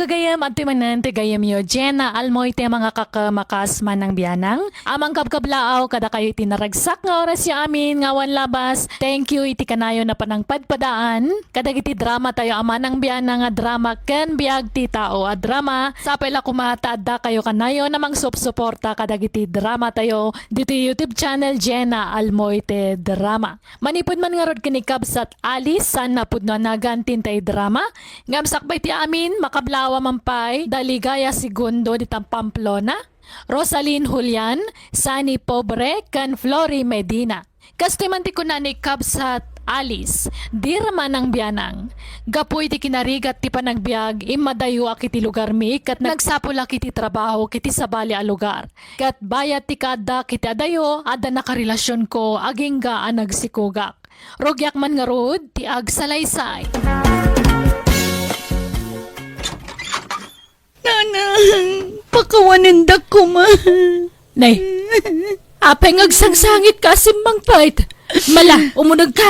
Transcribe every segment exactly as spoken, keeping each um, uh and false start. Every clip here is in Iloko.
Gayam, adtoy manen ti gayamyo, Jenna Almoite, mga kakamakas, manang bianang. Amang kabkablaaw, kadakayo iti naragsak nga orasyo amin nga awan labas. Thank you iti kanayon a panangpadpadaan kadagiti drama tayo a manang bianang nga drama ken biag ti tao a drama. Sapay la koma ta adda kayo kanayon a mangsupsuporta kadagiti drama tayo ditoy YouTube channel Jenna Almoite Drama. Manipud man ngarud ken ni Kabsat Alice, saan a pudno a nagan ti intay drama, ngem sakbay ti amin, makablaaw man pay da Ligaya Segundo dita Pamplona, Rosalyn Julian, Sunny Pobre, ken Flory Medina. Kastoy man ti kuna ni Kabsat Alice, "Dear manang bianang, gapu iti kinarigat ti panagbiag, immadayoak iti lugarmi ket nagsapulak iti trabaho iti sabali a lugar. Ket bayat ti kaaddak iti adayo, adda nakarelasionko, agingga a nagsikogak. Rugiak man ngarud ti agsalaysay." Nanang, pakawanendak koma. Nay, apay nga agsangsangitka a simmangpet? Mala, umunegka.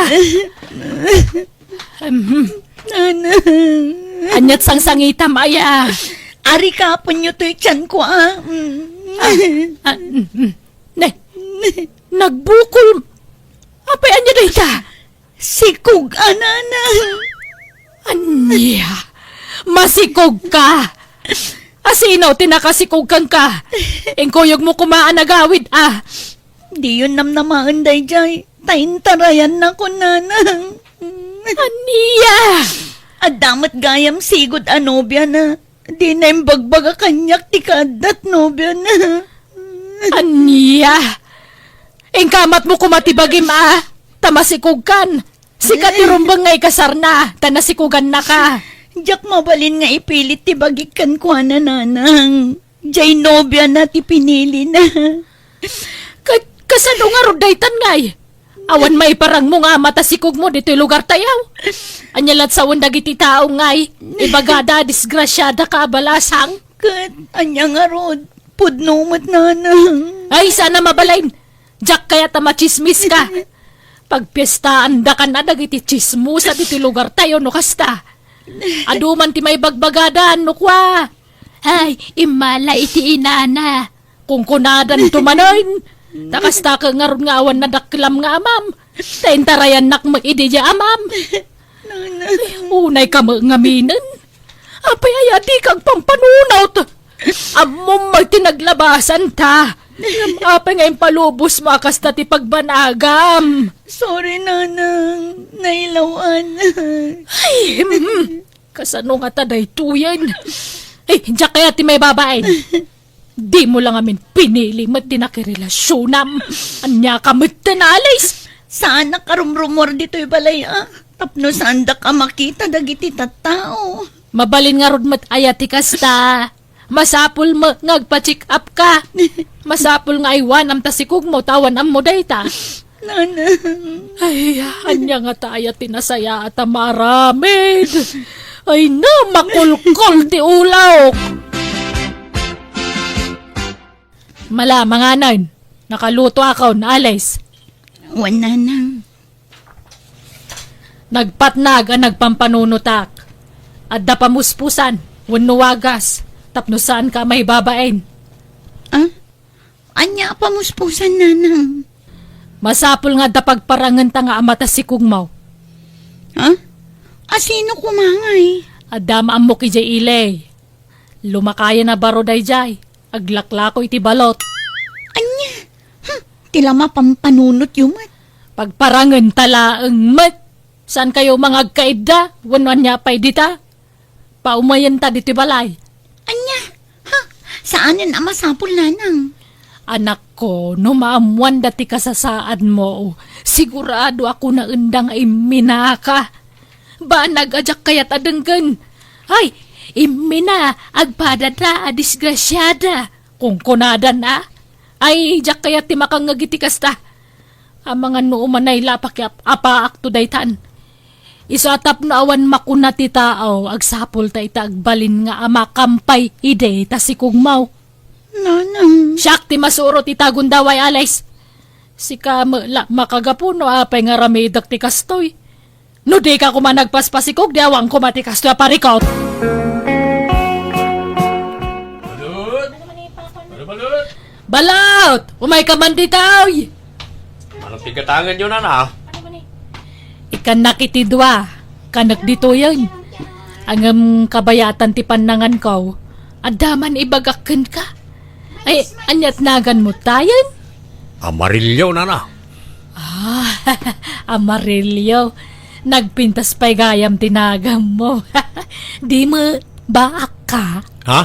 Mhm. Nanang. Aniat sangsangitam, aya? Arikapenyo toy tianko, a. Mm. Ah, ah, mm, mm. Ne, nagbukol. Apay ania dayta? Sikog a, nanang. Ania? Masikog ka? Asino ti nakasikog kenka? Inkuyogmo koma a nagawid, a. Diyon namnamaen daydiay, ta intarayannakon, nanang. Ania? Adda met gayam sigud a nobiana. Dina imbagbaga kaniak ti kaaddat nobiana. Ania? Inkamatmo koma ti bagim, a, ta masikogkan. Sika ti rumbeng nga ikasarna, ta nasikogannaka. Diak mabalin nga ipilit ti bagik kenkuana, nanang. Diay nobiana ti pinilina. Ka-, kasano ngarud daytan, ngay? Awan maiparangmo nga ama ta sikogmo ditoy lugar tayo? Ania la't sawen dagiti tao, ngay? Ibagada, disgrasiadaka a balasang. Ket ania ngarud? Pudno met, nanang. Ay, saan a mabalin. Diak kayat a machismiska. Pagpiestaandakan a dagiti chismosa ditoy lugar tayo no kasta. Adu man ti maibagbagadan no kua. Ay, immala iti inana. Kunkunadanto manen. Ta kasta ket ngarud nga awan nadakkelam nga amam. Ta intarayannak met idi diay amam. Nanang. Ay, unayka met ngaminen. Apay aya dika agpampanunot? Ammom met ti naglabasanta. Ngem apay nga impalubosmo a kasta ti pagbanagam? Sorry, nanang. Nailaw-anak. Ay, mm. Kasano ngata daytoyen? Ay, diak kayat ti maibabain. Dimo la ngamin pinili met ti nakirelasionam. Aniaka metten, Alice? Saanak a rumrumuar ditoy balay, a. Tapno saandak a makita dagiti tattao. Mabalin ngarud met aya ti kasta. Masapul met nga agpa-check up ka. Masapul nga aywanam ta sikogmo ta awan ammo dayta. Nanang. Ay, ania ngata aya ti nasayaat a maaramid? Ay na, makulkol ti ulawko. Mala, manganen. Nakalutoakon, Alice. Wen, nanang. Nagpatnag a nagpampanunotak. Adda pamuspusan wenno wagas tapno saanka a maibabain. Ah? Ania a pamuspusan, nanang? Masapul nga adda pagparangenta nga ama ta sikogmo. Ha? Asino koma ngay? Adda maammok idiay ili. Lumakayan a baro daydiay. Aglaklako iti balot. Ania? Hmm, ti la mapampanunotyo met. Pagparangenta laeng met. Saankayo nga agkaidda wenno ania pay dita? Paumayenta ditoy balay. Ania? Ha? Saanen a masapul, nanang? Anakko, no maammoanda ti kasasaadmo, sigurado a kunaenda nga imminaka. Banag a diak kayat a denggen. Ay, immina, agpadada a disgrasiada. Kunkunadan a. Ay, diak kayat ti makangngeg iti kasta. Amangan no umanay la pakiap-apaakto daytan. Isu a tapno awan makuna ti tao, agsapulta ita agbalin nga ama kam pay idi ta sikogmo. Nanang. Siak ti masurot ita gundaway, Alice. Sika met la makagapu no apay nga aramidek ti kastoy. No dika koma nagpaspasikog, di awan koma ti kastoy a parikut. Balot! Umayka man ditoy! Ano ti gatangenyo, nana? Ikkannak iti dua, kanek ditoyen. Ngem kabayatan ti pannanganko, adda man ibagak kenka. Ay, ania't naganmo tayen? Amarillo, nana. Ah, Amarillo. Nagpintas pay gayam ti naganmo. Di met, baak ka? Ha?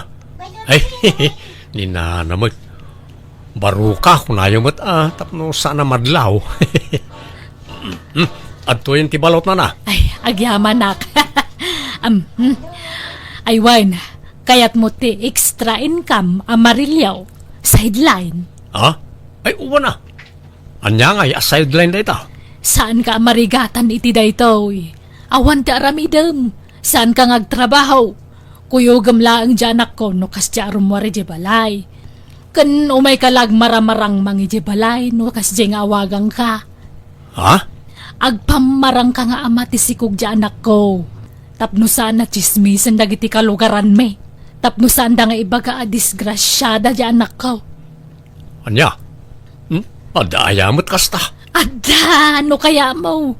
Ay, ni nana met. Baroka, kunayo met, ah, tapno saan a madlaw. Hmm, adtoyen ti balot, nana. Ay, agyamanak. Am, hmm. Ay, wen, kayatmo ti extra income, Amarillo. Sideline. Ha? Ay, wen a. Ania ngay a sideline dayta? Saanka a marigatan iti daytoy. Awan ti aramidem. Saanka nga agtrabaho. Kuyogem laeng diay anakko no kasdiay a rummuar idiay balay. Ken umayka la agmaramarangmang idiay balay no kasdiay nga awagangka. Ha? Agpammarangka nga ama ti sikog diay anakko. Tapno saan a tsismisen dagiti kalugaranmi. Tapno saanda nga ibaga a disgrasiada diay anakko. Ania? Hmm? Adda aya met kasta? Adda! No kayatmo,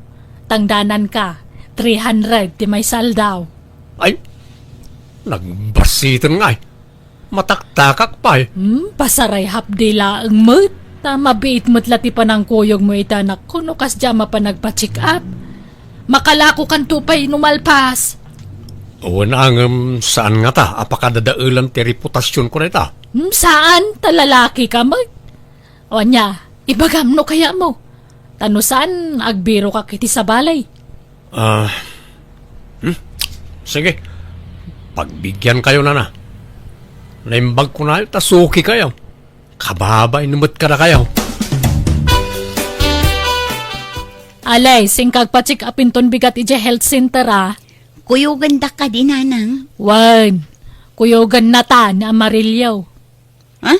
tangdananka, three hundred ti maysa aldaw. Ay, nagbasiten ngay. Mataktakak pay. Hmm, pasarayhapdi laeng met. Ta mabiit met la ti panangkuyogmo iti anakko no kasdiay a mapan agpa-check up. Makalakokanto pay no malpas. Wen a ngem saan ngata a pakadadaelan ti reputasionko dayta? Hmm, saan, ta lalakika met. O ania, ibagam no kayatmo. Ta no saan, agbirokak iti sabali. Ah, hmm? Sige. Pagbigyankayo, nana. Naimbagko nayo ta sukikayo. Kababain met kadakayo. Alay, singka agpa-check up inton bigat idiay health center, a. Kuyogendak kadi, nanang? Wen, kuyogennata ni Amarillo. Ha?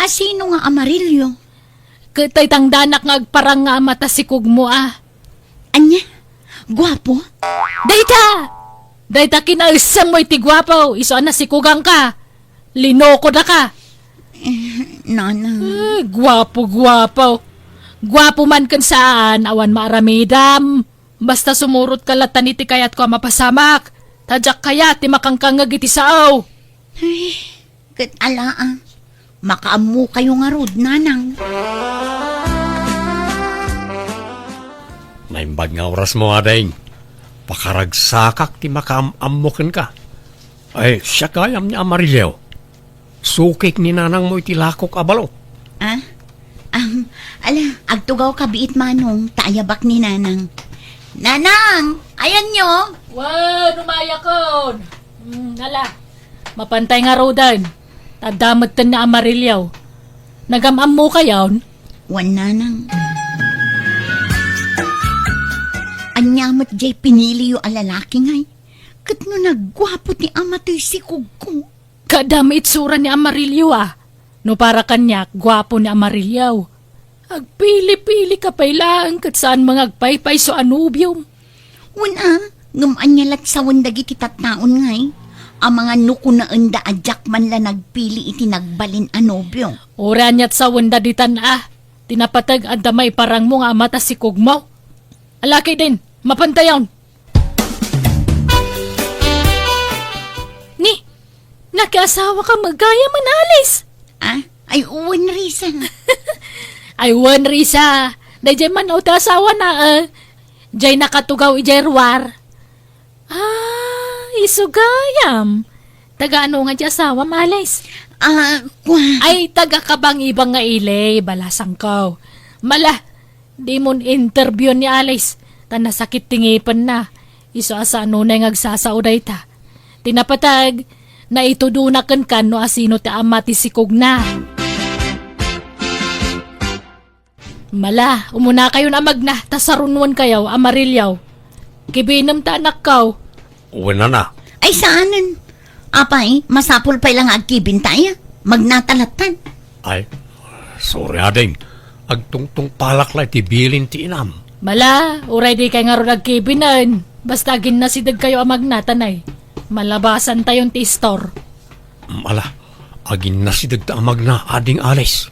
A, sino nga Amarillo? Ket tay tangdanak nga agparang nga ama ta sikogmo, a. Ania? Guapo? Dayta! Dayta kinaesemmo iti guapo, isu a nasikogangka. Linokodaka. Eh, nana. Eh, guapo, guapo. Guapo man ken saan, awan maaramidam. Basta sumurotka latta iti kayatko a mapasamak. Ta diak kayat ti makangkangngeg iti sao. Ay, ket ala, a. Makaammokayo ngarud, nanang. Naimbag nga orasmo, ading. Pakaragsakak ti makaam-ammo kenka. Ay, siak gayam ni Amarillo. Sukik ni nanangmo iti lakok a balo. Ah? Am, ala, agtugawka biit, manong, ta ayabak ni nanang. Nanang! Ayanyo? Wen, umayakon. Hmm, ala. Mapantay ngaruden. Adda metten ni Amarillo. Nagam-ammokayon? Wen, nanang. Ania met diay piniliyo a lalaki ngay? Ket no nagguapo ti ama toy sikogko? Kaadda met itsura ni Amarillo, a. No para kaniak, guapo ni Amarillo. Agpili-pilika pay laeng ket saanmo nga agpaypayso a nobiom. Wen a, ngem ania la't sawen dagiti tattaon ngay? Amangan no kunaenda a diak man la nagpili iti nagbalin a nobio. Uray ania't sawenda ditan a, ti napateg adda maiparangmo nga ama ta sikogmo. Ala ketdin, mapantayon. Ni, nakiasawaka met gayam, Alice? Ah? Ay, wen, Risa. Ay, wen, Risa. Daydiay man ti asawana, eh. Diay nakatugaw idiay ruar. Ah, isu gayam. Taga ano nga diay asawam, Alice? Ah, kua- Ay, taga Kabangibang nga ili, balasangko. Mala, dimon interview ni Alice, ta nasakit ti ngipenna. Isu a saan unay nga agsasao dayta. Ti napateg, naitudona kenka no asino ti ama ti sikogna. Mala, umunakayon a magna, ta sarunwenkayo, Amarillo. Kibinem ta, anakko. Wen, nana. Ay, saanen. Apay, masapul pay la nga agkibintayo. Magnata latta. Ay, sorry, ading. Agtungtungpalak la iti bilin ti inam. Mala, uray dikay ngarud agkibinen. Basta aginnasidegkayo a magnata, nay. Malabasantayon ti istor. Mala, Aginnasideg ta amagna, Ading Alice.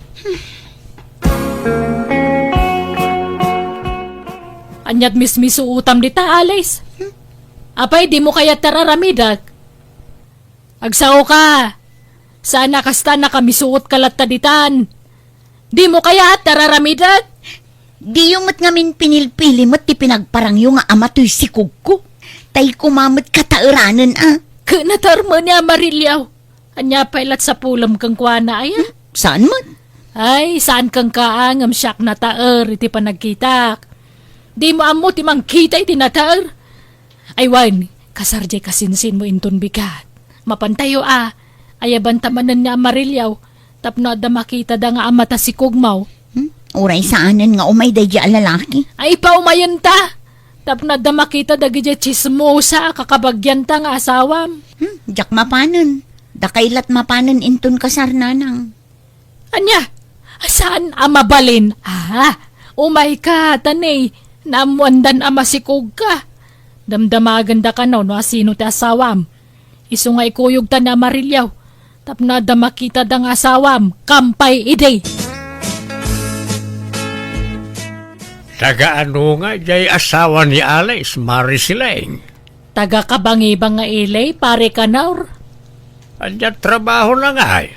Ania't mismisuotam dita, Alice? Apay, dimo kayat ta raramidek? Agsaoka. Saan a kasta, nakamisuotka latta ditan. Dimo kayat ta raramidek? Diyo met ngamin pinilpili met ti pinagparangyo nga ama toy sikogko. Tay koma met kataeranen a. Ket nataer met ni Amarillo. Ania pay lat sapulem kenkuana, aya? Hmm, saan met? Ay, saan kenka a ngem siak nataer iti panagkitak. Dimo ammo ti mangkita iti nataer. Ay wen, kasar jay kasinsinmo inton bigat. Mapantayo a, ayabanta manen ni Amarillo, tapno adda makitada nga ama ta sikogmo. Hmm? Uray saanen nga umay daydi a lalaki. Ay, paumayenta! Tapno adda makita dagiti tsismosa a kakabagianta nga asawam. Hmm, diak mapanen. Dakay lat mapanen inton kasar, nanang. Ania? Saan a mabalin? Ah, umayka, ta ni, naammoandan a masikogka. Damdamagenda kano no asino ti asawam. Isu nga ikuyogta ni Amarillo, tapno adda makitada nga asawam, kampay idi. Taga ano nga jay asawa ni Alice, Mari Sileng? Taga Kabangibang nga ili, Pare Kanor. Ania trabahona ngay?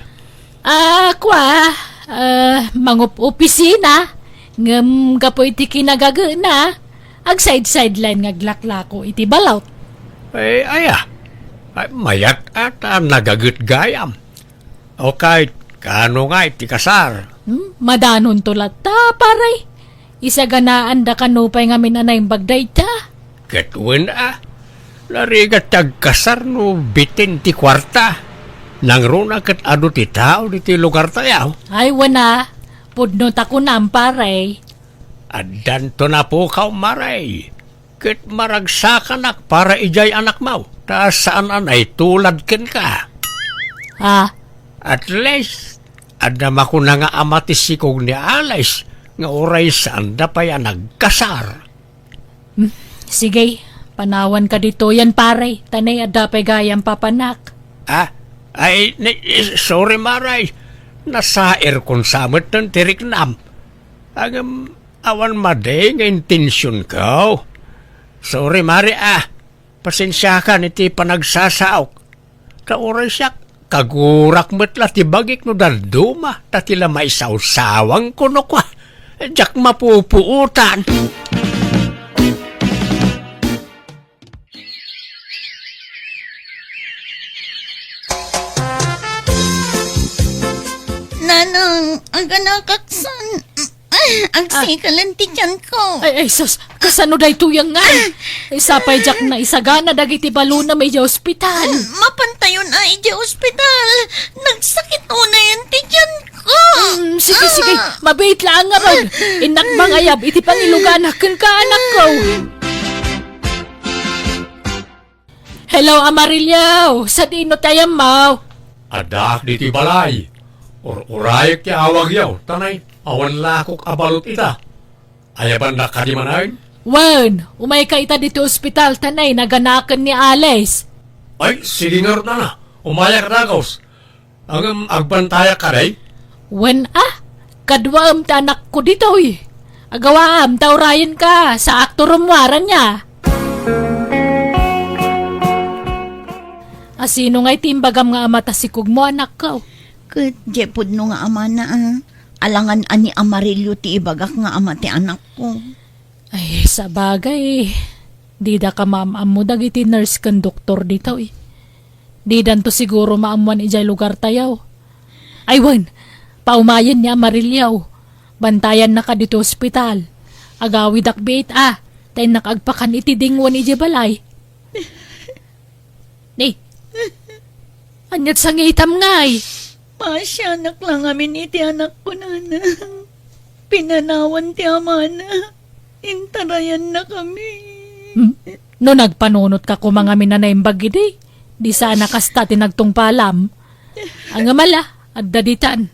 Ah, kua, ah, mangup-opisina, ngem gapu iti kinagagena, agsaid-sideline nga aglaklako iti balot. Eh, aya, ay, mayat a ta nagaget gayam. Okay, kaano ngay ti kasar? Hmm, madanonto latta, pare. Isaganaanda kano pay ngamin a naimbag dayta? Ket wen a, narigat ti agkasar no bitin ti kuarta. Nangruna ket adu ti tao ditoy lugartayo. Ay, wen a, pudno ta kunam, pare. Addanto napukaw, Mari. Ket maragsakanak para idiay anakmo, ta saan a naitulad kenka. Ah? At least, adda makuna nga ama ti sikog ni Alice nga uray saanda pay a nagkasar. Hmm, sige, panawanka ditoyen, pare, ta nay adda pay gayam papanak. Ah, ay, ni, sorry, Mari. Nasairkon sa met ti riknam. Ngem, awan madi nga intensionko. Sorry, Mari, ah. Pasensiakan iti panagsasaok. Ta uray siak, kagurak met la ti bagik no dadduma, ta ti la maisawsawang kuno kua. Diak mapupuotan. Nanang, aganakaksan. Ah, agsikalen ti tiyanko. Ay, ay, sus, kasano daytoy nga? Ay, sapay diak naisagana dagiti balonam idiay ospital. Mm, mapantayon a idiay ospital. Nagsakit unayen ti tiyanko. Mm, sige, sige. Ah. Mabiit laeng ngarud. Innak mangayab iti pangiluganak kenka, anakko. Hello, Amarillo. Sadino ti ayammo? Addaak ditoy balay. Ur-urayek ti awagyo, ta nay, awan lakok a balot ita. Ayabannak kadi manen? Wen, umayka ita ditoy ospital, ta nay, naganaken ni Alice. Ay, sige ngarud, nana. Umayak dagus. Ngem agbantayak kadi? Wen a, kaduaem ti anakko ditoy. Agawaam ta urayenka, saak ti rummuar, ania. Asino ngay ti imbagam nga ama ta sikogmo, anakko? Ket diay pudno nga amana, a. Alangan a ni Amarillo ti ibagak nga ama ti anakko. Ay, sabagay, dida kamaam-ammo dagiti nurse ken doktor ditoy. Didanto siguro maammuan idiay lugartayo. Ay wen, paumayen ni Amarillo. Bantayannaka ditoy ospital. Agawidak biit a, ta innak agpakan iti dingwen idiay balay. Ni, ania't sangitam ngay? Maasianak la ngamin iti anakko, nanang. Pinanawan ti amana. Intarayannakami. Hmm? No nagpanunotka koma ngamin a naimbag idi, di sana kasta ti nagtungpalam. Ngem ala, adda ditan.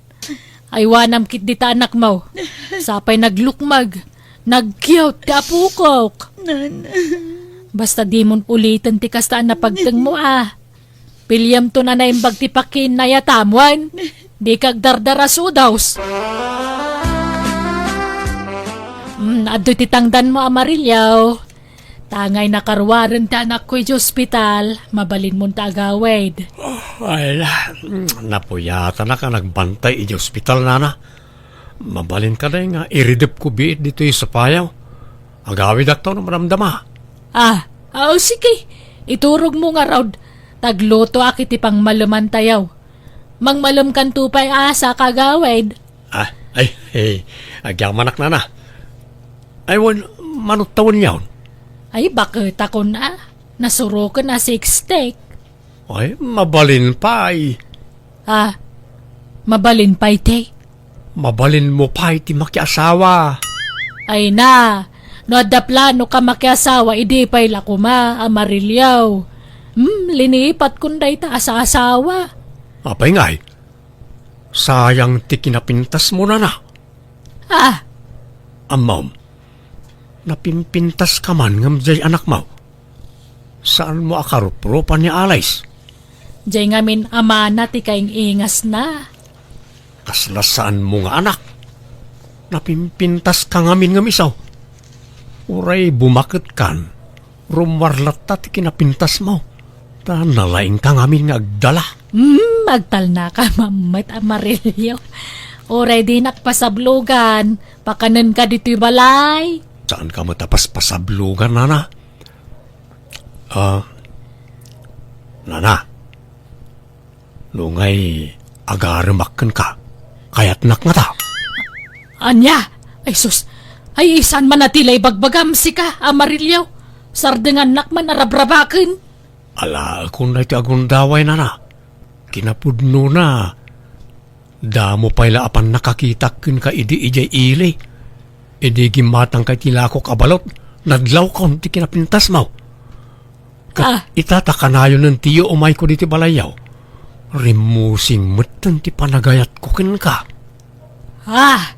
Aywanam ketdi ta anakmo. Sapay naglukmeg, nagkiwt ti apokok. Nanang. Basta dimon uliten ti kasta a napagtengmo a. Piliem to na naimbag ti pakinnayatam, wen? Dika agdardarasudaws. Mm, adtoy ti tangdanmo, Amarillo. Tangay nakaruaren ti anakko idiay ospital, mabalinmon ta agawid. Ay, napuyatanak a nagbantay idiay ospital, nana. Mabalin kadi nga iridepko biit ditoy sapayaw. Agawidakto no madamdama. Ah, ah, sige. Iturogmo ngarud. Taglutoak iti pangmalemantayo. Mangmalemkanto pay a sa kagawid. Ah, ay, eh, agyamanak, nana. Ay, wen, mano tawen yaon? Ay, baket ako na. Nasuroken a sixty. Ay, mabalin pay. Ah, mabalin pay, te? Mabalinmo pay ti makiasawa. Ay na, no adda plano ka makiasawa, idi pay la koma, Amarillo. Hmm, linipat kun dayta a saasawa. Apay ngay? Sayang ti kinapintasmo, nana. Ah. Ammom, napimpintaska man ngem diay anakmo. Saanmo a karupropan ni Alice? Diay ngamin amana ti kaing-ingasna. Kasla saanmo nga anak? Napimpintaska ngamin ngem isu. Uray bumaketkan, rummuar latta ti kinapintasmo. Ta nalaingka ngamin nga agdala. Hmm, agtalnaka met, Amarillo. Uray dinak pasablogan, pakanenka ditoy balay. Saanka met a paspasablogan, nana? Ah, nana, no ngay agaremak kenka, kayatnak ngata. Ania? Ay sus, ay saan man a ti la ibagbagam sika, Amarillo? Sardengannak man a rabrabaken. Alaekon daytoy agundaway, nana. Kinapudnona, damo pay la a pannakakitak kenka idi idiay ili. Idi gimmatangka iti lakok a balot, nadlawkon ti kinapintasmo. Ket Ah. ita ta kanayon ti umayko ditoy balayyo. Rimmusing metten ti panagayatko kenka. Ah!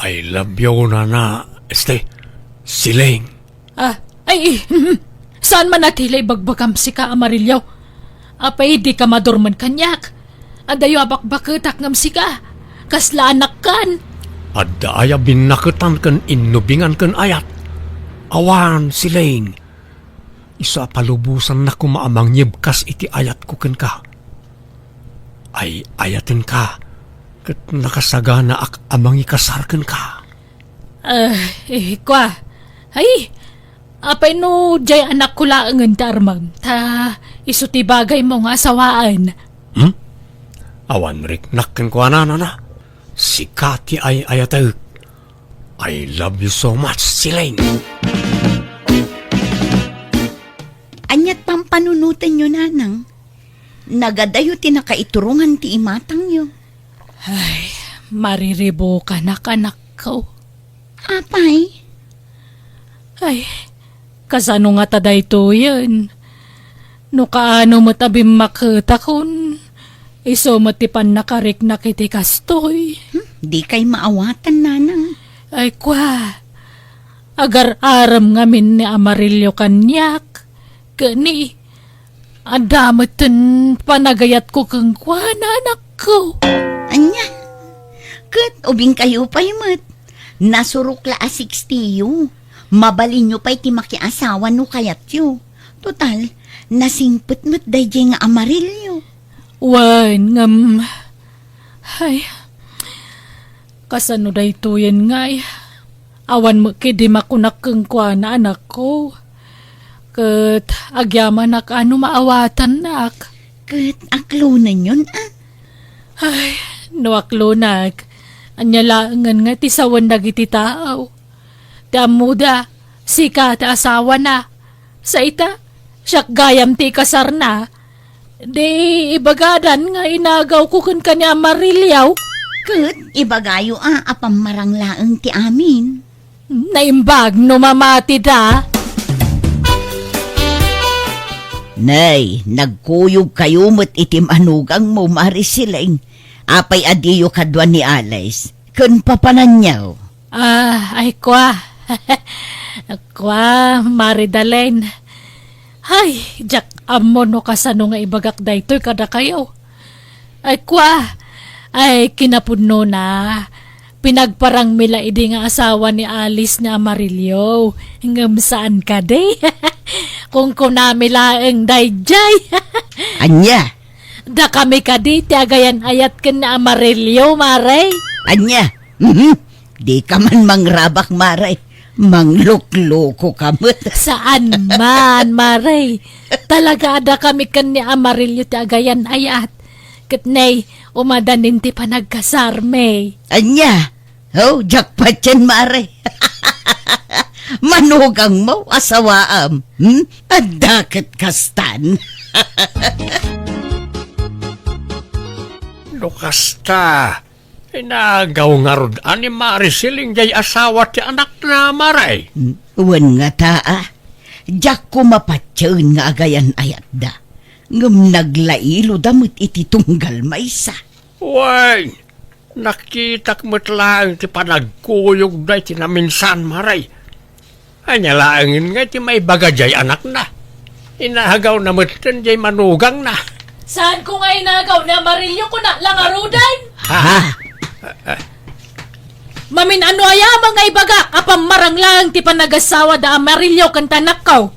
I love you, nana. Este, Siling. Ah, ay, eh, saan man a ti la ibagbagam sika, Amarillo? Apay dika madurmen kaniak? Adayo a bakbaketak ngem sika. Kasla anakkan. Adda aya binnaketan ken innubingan ken ayat. Awan, Siling. Isu a palubosannak koma a mangyebkas iti ayatko kenka. Ay-ayatenka, ket nakasaganaak a mangikasar kenka. Ah, eh, kua. Ay, apay no diay anakko laengen ti armem, ta isu ti bagaymo nga asawaen. Hmm? Awan riknak kenkuana, nana. Sika ti ay-ayatek. I love you so much, Siling. Ania ti pampanunotenyo, nanang? Nagadayo ti nakaiturongan ti imatangyo. Ay, mariribukanak, anakko. Apay? Ay, kasano ngata daytoyen? No kaano met a bimmaketakon, isu met ti pannakariknak iti kastoy. Hmm, dikay maawatan, nanang. Ay, kua, agar-arem ngamin ni Amarillo kaniak, ket ni, adda metten panagayatko kenkuana, anakko. Ania? Ket ubingkayo pay met. Nasurok la a sixty-yo. Mabalinyo pay ti makiasawa no kayatyo. Total, nasingpet met daydiay nga Amarillo. Wen, ngem, ay, kasano daytoyen ngay? Awan met ketdi makunak kenkuana, anakko. Ket agyamanak a no maawatannak. Ket aklonenyon, a? Ay, no aklonak, ania laengen nga ti sawen dagiti tao? Ti ammoda, sika ti asawana. Sa ita, siak gayam ti ikasarna. Di ibagadan nga inagawko kenka ni Amarillo. Ket ibagayo a, a pammarang laeng ti amin. Naimbag no mamatida. Nay, nagkuyogkayo met iti manugangmo, Mari Siling. Apay a diyo kadua ni Alice ken papananyo? Ah, ay, kua. Kua, Mari Dalen. Ay, diak Ammo no kasano nga ibagak daytoy kadakayo? Ay, kua, ay, kinapudnona, pinagparangmi la idi nga asawa ni Alice ni Amarillo. Ngem saan kadi? Kunkunami laeng dayjay. Ania? Dakami kadi ti agayan-ayat ken ni Amarillo, Mare? Ania? Mhm. Di ka man mangrabak, Mare. Manglukluko ka met. Saan man, Mare. Talaga a dakami ken ni Amarillo ti agayan-ayat. Ket nay, umadanin ti panagkasarmi. Ania? Oh, jackpot yan, Mare. Manugang mo, asawaam. Hmm? Adda ket kastan. No kasta, inagaw ngarud a ni Mare Siling jay asawa ti anakna, Mare? Hmm, wen ngata, a. Diak koma patien nga agayan-ayatda. Ngem naglailo da met iti tunggal maysa. Wen, nakitak met laeng ti panagkuyogda iti naminsan, Mare. Ania laengen nga iti maibaga jay anakna? Inagawna metten jay manugangna. Saanko nga inagaw ni Amarillo, kuna la ngaruden? Ha? Ha? Mamin-ano aya man nga ibagak a pammarang laeng ti panagasawa da Amarillo ken ti anakko?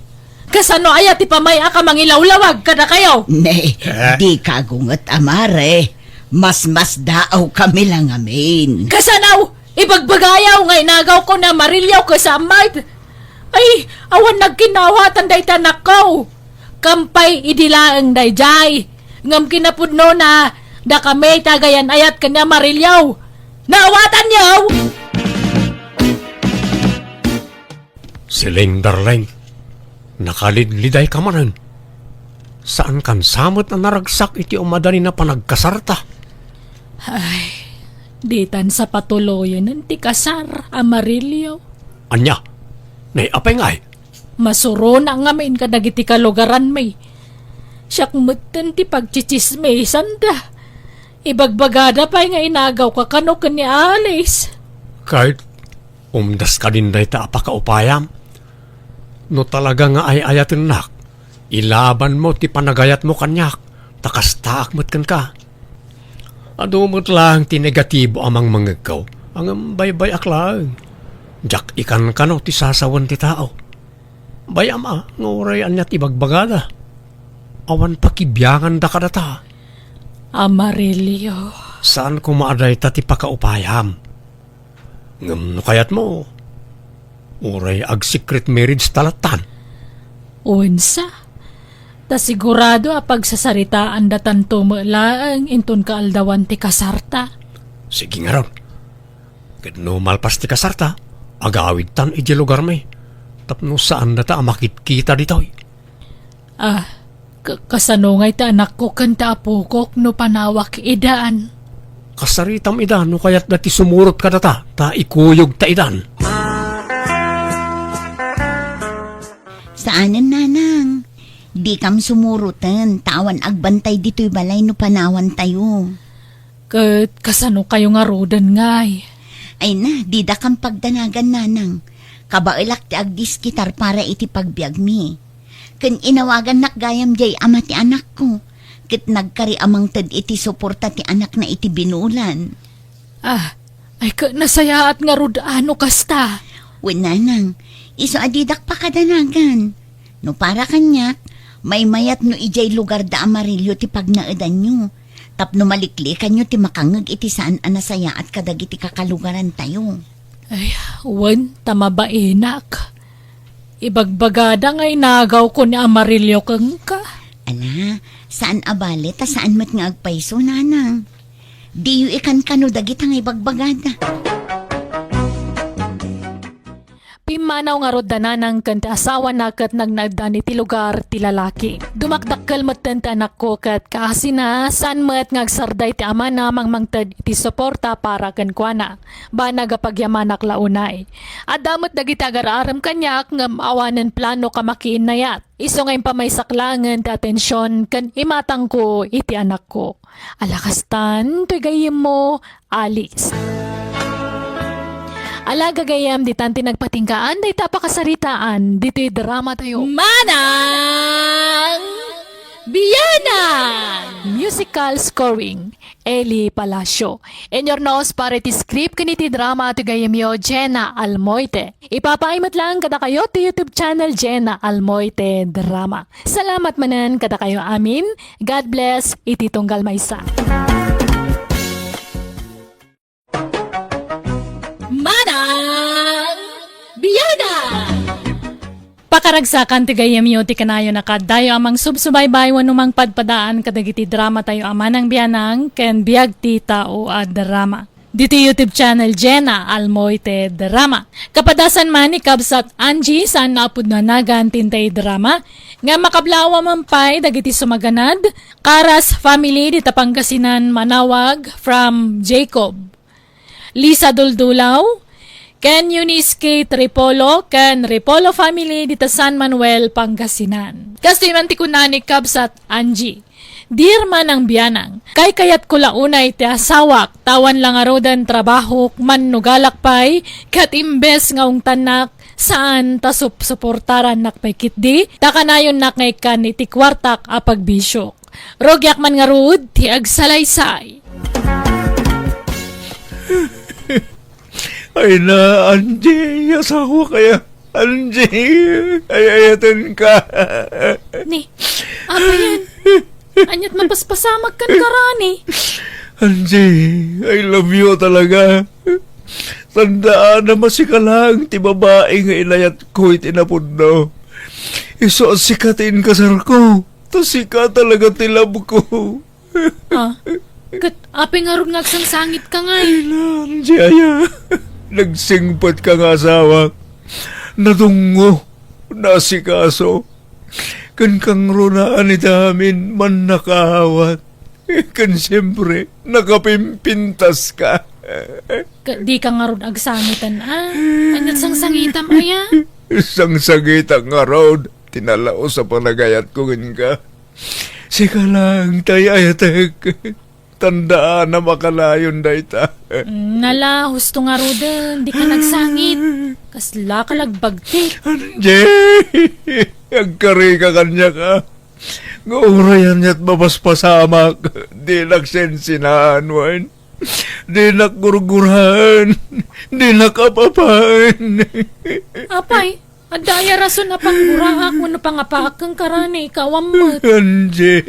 Kasano aya ti pamay-ak a mangilawlawag kadakayo? Ne, eh? Di kagunget a, Mare. Masmasdaaw kami la ngamin. Kasano? Ibagbagayaw nga inagawko ni Amarillo ken Sammart. Ay, awan nagkinawatan dayta anakko. Kampay idi laeng dayjay. Ngem kinapudnona, dakami ti agayan-ayat ken ni Amarillo. Naawatanyo? Siling, darling, nakalidlidayka manen. Saankan sa met a naragsak iti umadanin a panagkasarta. Ay, ditan sa patuloyen ti kasar, Amarillo. Ania? Nay, apay ngay? Masurona ngamin kadagiti kalugaranmi. Siak metten ti pagtsitsismisanda. Ibagbagada pay nga inagawka kano ken ni Alice. Kay, umdas kadin dayta a pakaupayam. No talaga nga ay-ayatennak, ilabanmo ti panagayatmo kaniak, ta kastaak met kenka. Adu met laeng ti negatibo a mangmangegko, ngem baybay-ak laeng. Diak ikankano ti sasawen ti tao. Bay-am a nga uray ania ti ibagbagada. Awan pakibianganda kadata. Amarillo. Saan koma a dayta ti pakaupayam. Ngem no kayatmo, uray ag-secret marriage ta lattan. Wensa, ta sigurado a pagsasaritaandatanto met laeng inton kaaldawan ti kasarta. Sige ngarud. Ket no malpas ti kasarta, agawidtan idiay lugarmi, tapno saandata a makitkita ditoy. Ah, ka-, kasano ngay ti anakko ken ti apokok no panawak idan? Kasaritam ida no kayatda ti sumurot kadata, ta ikuyogta idan. Saanen, nanang. Dikam sumuroten, ta awan agbantay ditoy balay no panawantayo. Ket kasano kayo ngaruden ngay? Ay na, didakam pagdanagan, nanang. Kabaelak ti agdiskitar para iti pagbiagmi. Ken inawagannak gayam diay ama ti anakko, ket nagkari a mangted iti suporta ti anakna iti binulan. Ah, ay ket nasayaat ngarud a no kasta. Wen, nanang, isu a didak pakadanagan. No para kaniak, maymayat no idiay lugar da Amarillo ti pagnaedanyo, tapno maliklikanyo ti makangngeg iti saan a nasayaat kadagiti kakalugarantayo. Ay, wen, ta mabainak. Ibagbagada nga inagawko ni Amarillo kenka. Ala, saan a bale, ta saan met nga agpayso, nanang. Diyo ikankano dagita nga ibagbagada. Pimmanaw ngarud da nanang ken ti asawana ket nagnaeddan iti lugar ti lalaki. Dumakdakkel metten ti anakko ket kaasina, saan met nga agsarday ti amana mangmangted iti suporta para kenkuana. Banag a pagyamanak la unay. Adda met dagiti agar-arem kaniak ngem awanen planok a makiinnayat. Isu nga impamaysak laengen ti atension ken imatangko iti anakko. Ala kastan, toy gayyemmo, Alice. Ala gagayyem, ditan ti nagpatinggaan dayta a pakasaritaan ditoy drama tayo. Manang! Bianang! Musical scoring, Eli Palacio. Inyurnos para iti script ken iti drama ti gayyemyo, Jenna Almoite. Ipapaay met laeng kadakayo ti YouTube channel, Jenna Almoite Drama. Salamat manen kadakayo amin. God bless iti tunggal maysa. Manang Bianang! Pakaragsakan ti gayyemyo ti kanayon a kaaddayo a mangsubsubaybay wenno mangpadpadaan kadagiti dramatayo a Manang Bianang ken Biag ti Tao a Drama. Ditoy YouTube channel, Jenna Almoite Drama. Kapadasan man ni Kabsat Angie, saan nga a pudno a nagan ti intay drama, nga makablawa man pay dagiti sumaganad, Karas family dita Pangasinan, Manawag, from Jacob. Lisa Duldulaw, ken Eunice K. Tripolo, ken Tripolo family dita San Manuel, Pangasinan. Kastoy man ti kuna ni Kabsat Angie. Dear Manang Bianang, kaykayatko la unay ti asawak, ta awan la ngaruden trabahok, mannugalak pay, ket imbes nga ungtannak, saan ta sup-, suportarannak pay ketdi, ta kanayonnak nga ikkan iti kuartak a pagbisiok. Rugiak man ngarud ti agsalaysay. Ay na, Angie, asawak aya. Angie, ay-ayatenka. Ni, apayen? Ania't mapaspasamak kenka, Rani? Angie, I love you talaga. Tandaanam a sika laeng ti babai nga inayatko iti napudno. Isu a sika ti inkasarko. Ta sika talaga ti love ko. Ah, ket apay ngarud nga agsangsangit ka ngay? Ay, Angie aya. Nagsingpet ka nga asawak. Nadungngo, naasikaso. Ken kangrunaan ita amin, mannakaawat. Ken siempre, nakapimpintas ka. Ket di ka ngarud agsangiten, ah? Ania't sangsangitam aya? Sangsangitak ngarud ti nalaus a panagayatko kenka. Sika laeng ti ay-ayatek. Tandaanam a kanayon dayta. Mm, nala, husto ngaruden, di ka nagsangit. Kasla ka lagbagtik. Angie! Agkarika kaniak, ah. Nga uray ania't mapaspasamak, dinak sensenaan wen. Dinak gurguraen. Dinak ap-apaen. Apay, adda aya rason a pangguraak wenno pangapaak kenka, Rani, ikaw ammet. Angie.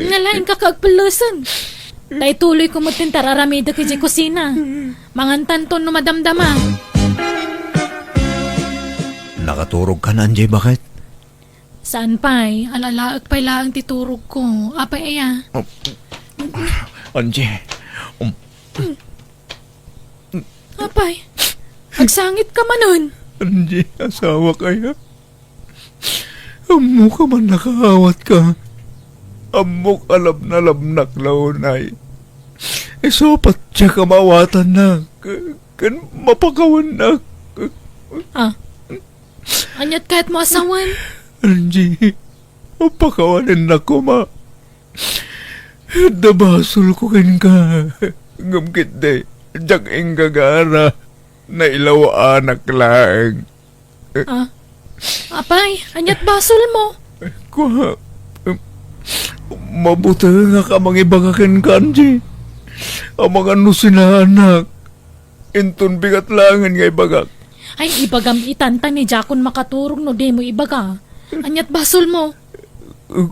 Nalaing ka kaagpellesen. Ta ituloyko met ti ar-aramidek idiay kusina. Mangantanto no madamdama. Nakaturog ka na, Angie, baket? Saan pay, al-alaek pay laeng ti turogko. Apay aya? Oh. Angie, um, Apay, agsangit ka manen. Angie, asawak aya. Ammok a mannakaawat ka. Ammok a labnalabnak la unay. Isu a patiek a maawatannak ken mapakawannak. Ah, ania't kayatmo a sawen? Angie, pakawanennak koma. Adda basolko kenka. Ngem ketdi, diak inggagara. Nailawaanak laeng. Ah? Apay, ania't basolmo? Kua, mabutengak a mangibaga kenka, Angie. Amangan no sinaannak. Inton bigat laengen nga ibagak. Ay, ibagam itan ta ni diakon makaturog no dimo ibaga. Ania't basolmo?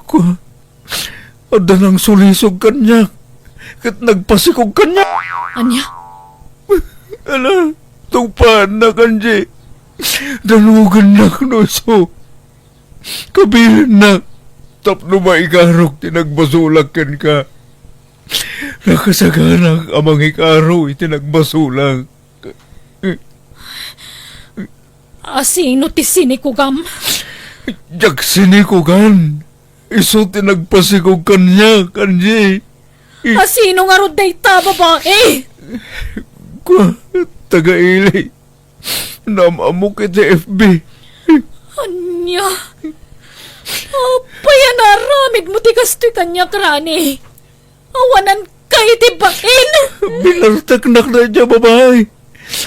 Kua, adda nangsulisog kaniak, ket nagpasikog kaniak. Ania? Ala, tungpaannak, Angie. Danugennak no isu. Kabilennak tapno maikarok ti nagbasolak kenka. Nakasaganak a mangikaro iti nagbasolak. Asino ti sinikugam? Diak sinikugan. Isu ti nagpasikog kaniak, Angie. Asino ngarud dayta a babai? Kua, taga-ili. Naam-ammok iti F B. Ania? Apay a naaramidmo ti kastoy kaniak, Rani? Awananka iti bain! Binarteknak daydiay a babai.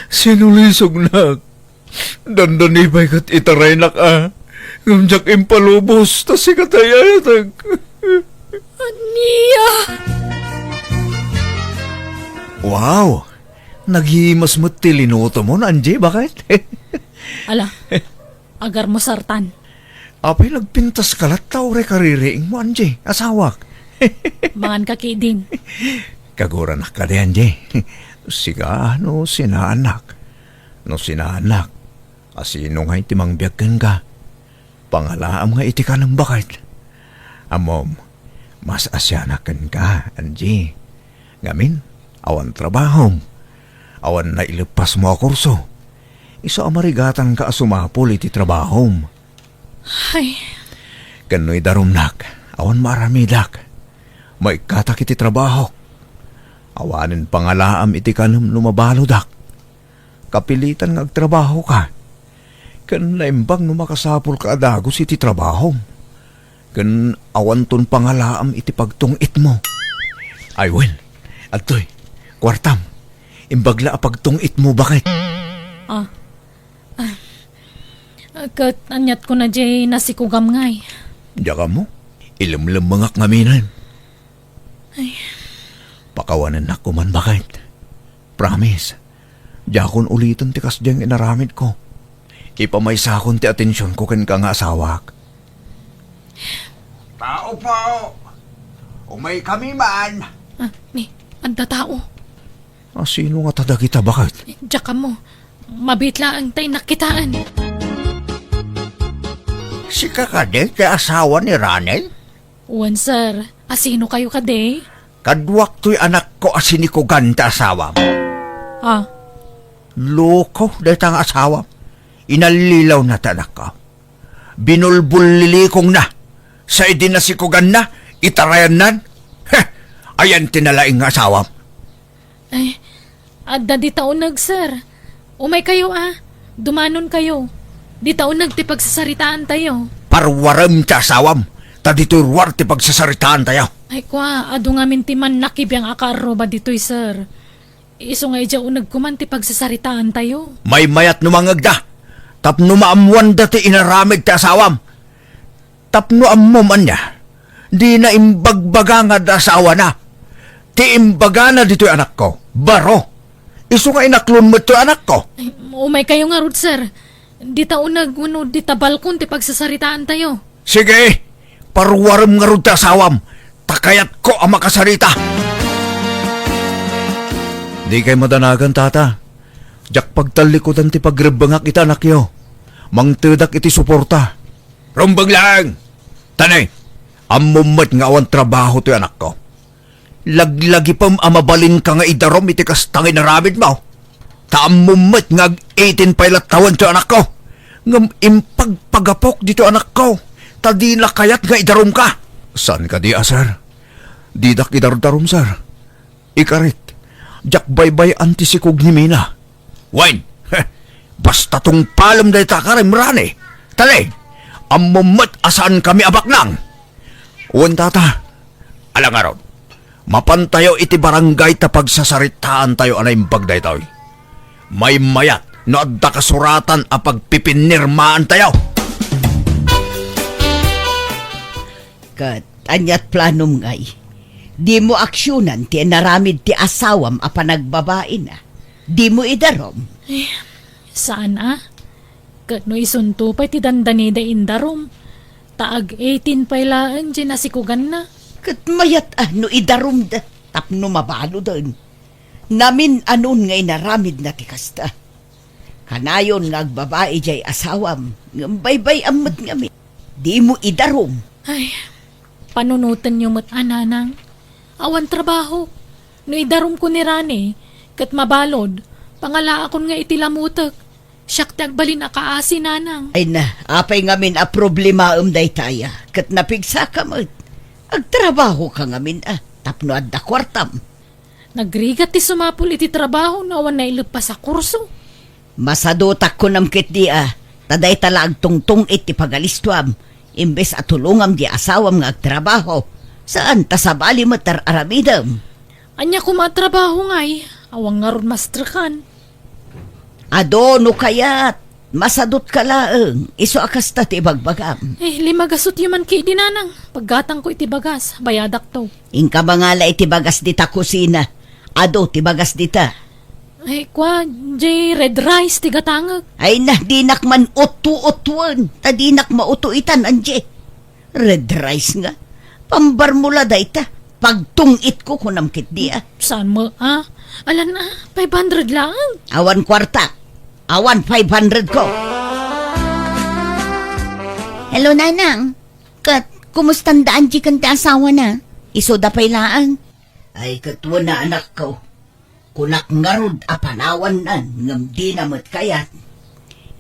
Sinulisognak. Dandani pay ket itaraynak a. Ngem diak impalubos, ta sika ti ay-ayatek. Ania? Wow! Naghimas met ti linutomon, Angie, baket? Ala, agarmo sartan. Apay nagpintas ka latta uray kaririingmo, Angie, asawak? Mangan ka ketdin. Kaguranak kadi, Angie. Sika, no sinaannak. No sinaannak, asino ngay ti mangbiag kenka? Pangalaam nga iti kanem, baket. Ammom, mas asianak kenka, Angie. Ngamin, awan trabahom. Awan naileppasmo a kurso. Isu a marigatanka a sumapul iti trabahom. Ay. Ken no idarumnak, awan maaramidak. Maikkatak iti trabahok. Awanen pangalaam iti kanem no mabaludak. Kapilitan nga agtrabahoka. Ken naimbag no makasapulka a dagus iti trabahom. Ken awanton pangalaam iti pagtung-itmo. Ay, wen, adtoy, kuartam. Imbag la a pagtung-itmo, baket. Ah. Ah. Ket aniat ko na jay nasikugam ngay? Diak ammo. Ilemlemmengak ngaminen. Ay. Pakawanennak koman, baket. Promise, diakon uliten ti kasdiay nga inaramidko. Ipamaysakon ti atensionko kenka nga asawak. Tao po! Umaykami man! Ah, ni, adda tao. Asino ngata dagita, baket? Diak ammo. Mabiit laeng ta innak kitaen. Sika kadi ti asawa ni Rani? Wen, sir. Asino kayo kadi? Kaduak toy anakko a sinikugan ti asawam. Ah. Loko dayta nga asawam. Inallilawna ti anakko. Binulbullilikongna. Sa idi nasikuganna, itarayannan. Heh! Ayan ti nalaing nga asawam. Ay, adda dita uneg, sir. Umay kayo, a. Dumanon kayo. Dita uneg ti pagsasaritaan tayo. Parwarem ti asawam, ta ditoy ruar ti pagsasaritaan tayo. Ay, kua, adu ngamin ti mannakibiang a kaarruba ditoy, sir. Isu nga idiay uneg koman ti pagsasaritaan tayo. Maymayat no mangngegda, tapno maammoanda ti inaramid ti asawam. Tapno ammom ania, dina imbagbaga nga adda asawana. Ti imbagana ditoy anakko, baro. Isu nga inaklon met toy anakko. Ay, umay kayo ngarud, sir. Dita uneg wenno dita balkon ti pagsasaritaan tayo. Sige, parwarem ngarud ti asawam, ta kayatko a makasarita. Dikay madanagan, tata. Diak pagtallikudan ti pagrebbengak iti anakyo. Mangtedak iti suporta. Rumbeng laeng! Tani, ammom met nga awan trabaho toy anakko. Laglagipem a mabalinka nga idarum iti kasta nga inaramidmo. Ta ammom met nga ag-eighteen pay latta wen toy anakko. Ngem impagpagapok ditoy anakko, ta dina kayat nga idarumka. Saan kadi a, sir? Didak idardarum, sir. Ikarit, diak baybay-an ti sikog ni Mina. Wen, heh, basta tungpalem dayta a karim, Rani. Tani, ammom met a saankami a baknang. Wen, tata, ala ngarud, mapantayo iti barangay ta pagsasaritaantayo a naimbag daytoy. Maymayat no adda kasuratan a pagpipinirmaantayo. Ket aniat planom ngay? Dimo aksionan ti inaramid ti asawam a panagbabaina. Dimo idarum? Eh, saan a? Ket no isunto pay ti dandanida indarum, ta ag-eighteen pay laeng diay nasikuganna. Ket mayat a no idarumda tapno mabaloden. Namin-anon nga inaramidna ti kasta. Kanayon nga agbabai diay asawam, ngem baybay-am met ngamin. Dimo idarum. Ay, panunotenyo met a, nanang. Awan trabaho. No idarumko ni Rani, ket mabalod, pangalaakon nga iti lamutek. Siak ti agbalin a kaasi, nanang. Ay na, apay ngamin a problemaem daytaya, ket napigsa ka met. Agtrabaho ka ngamin a, tapno adda kuartam. Nagrigat ti sumapul iti trabaho no awan naileppas a kurso. Masadutak kunam ketdi a, ta dayta la agtungtung-it ti pagalistuam, imbes a tulongam di asawam nga agtrabaho. Saan ta sabali met ar-aramidem. Ania koma a trabaho ngay? Awan ngarud mastrekan. Adu no kayat. Masadutka laeng, isu a kasta ti ibagbagam. Eh, limagasutyo man ketdi, nanang. Paggatangko iti bagas, bayadakto. Inka mangala iti bagas dita kusina. Adu ti bagas dita. Eh, kua, jay red rice ti gatangek. Ay na, dinak man uttu-uttuen. Ta dinak mautuitan, Angie. Red rice nga. Pambarmula dayta. Pagtung-itko kunam ketdi, a. Saan mo, a? Alan, a, five hundred laeng. Awan kuarta. Awan five hundred ko. Hello, Nanang. Ket, kumusta da Angie ken ti asawana? Isuda pay laeng. Ay, ket wen a, anakko. Kunak ngarud a panawannan, ngem dina met kayat.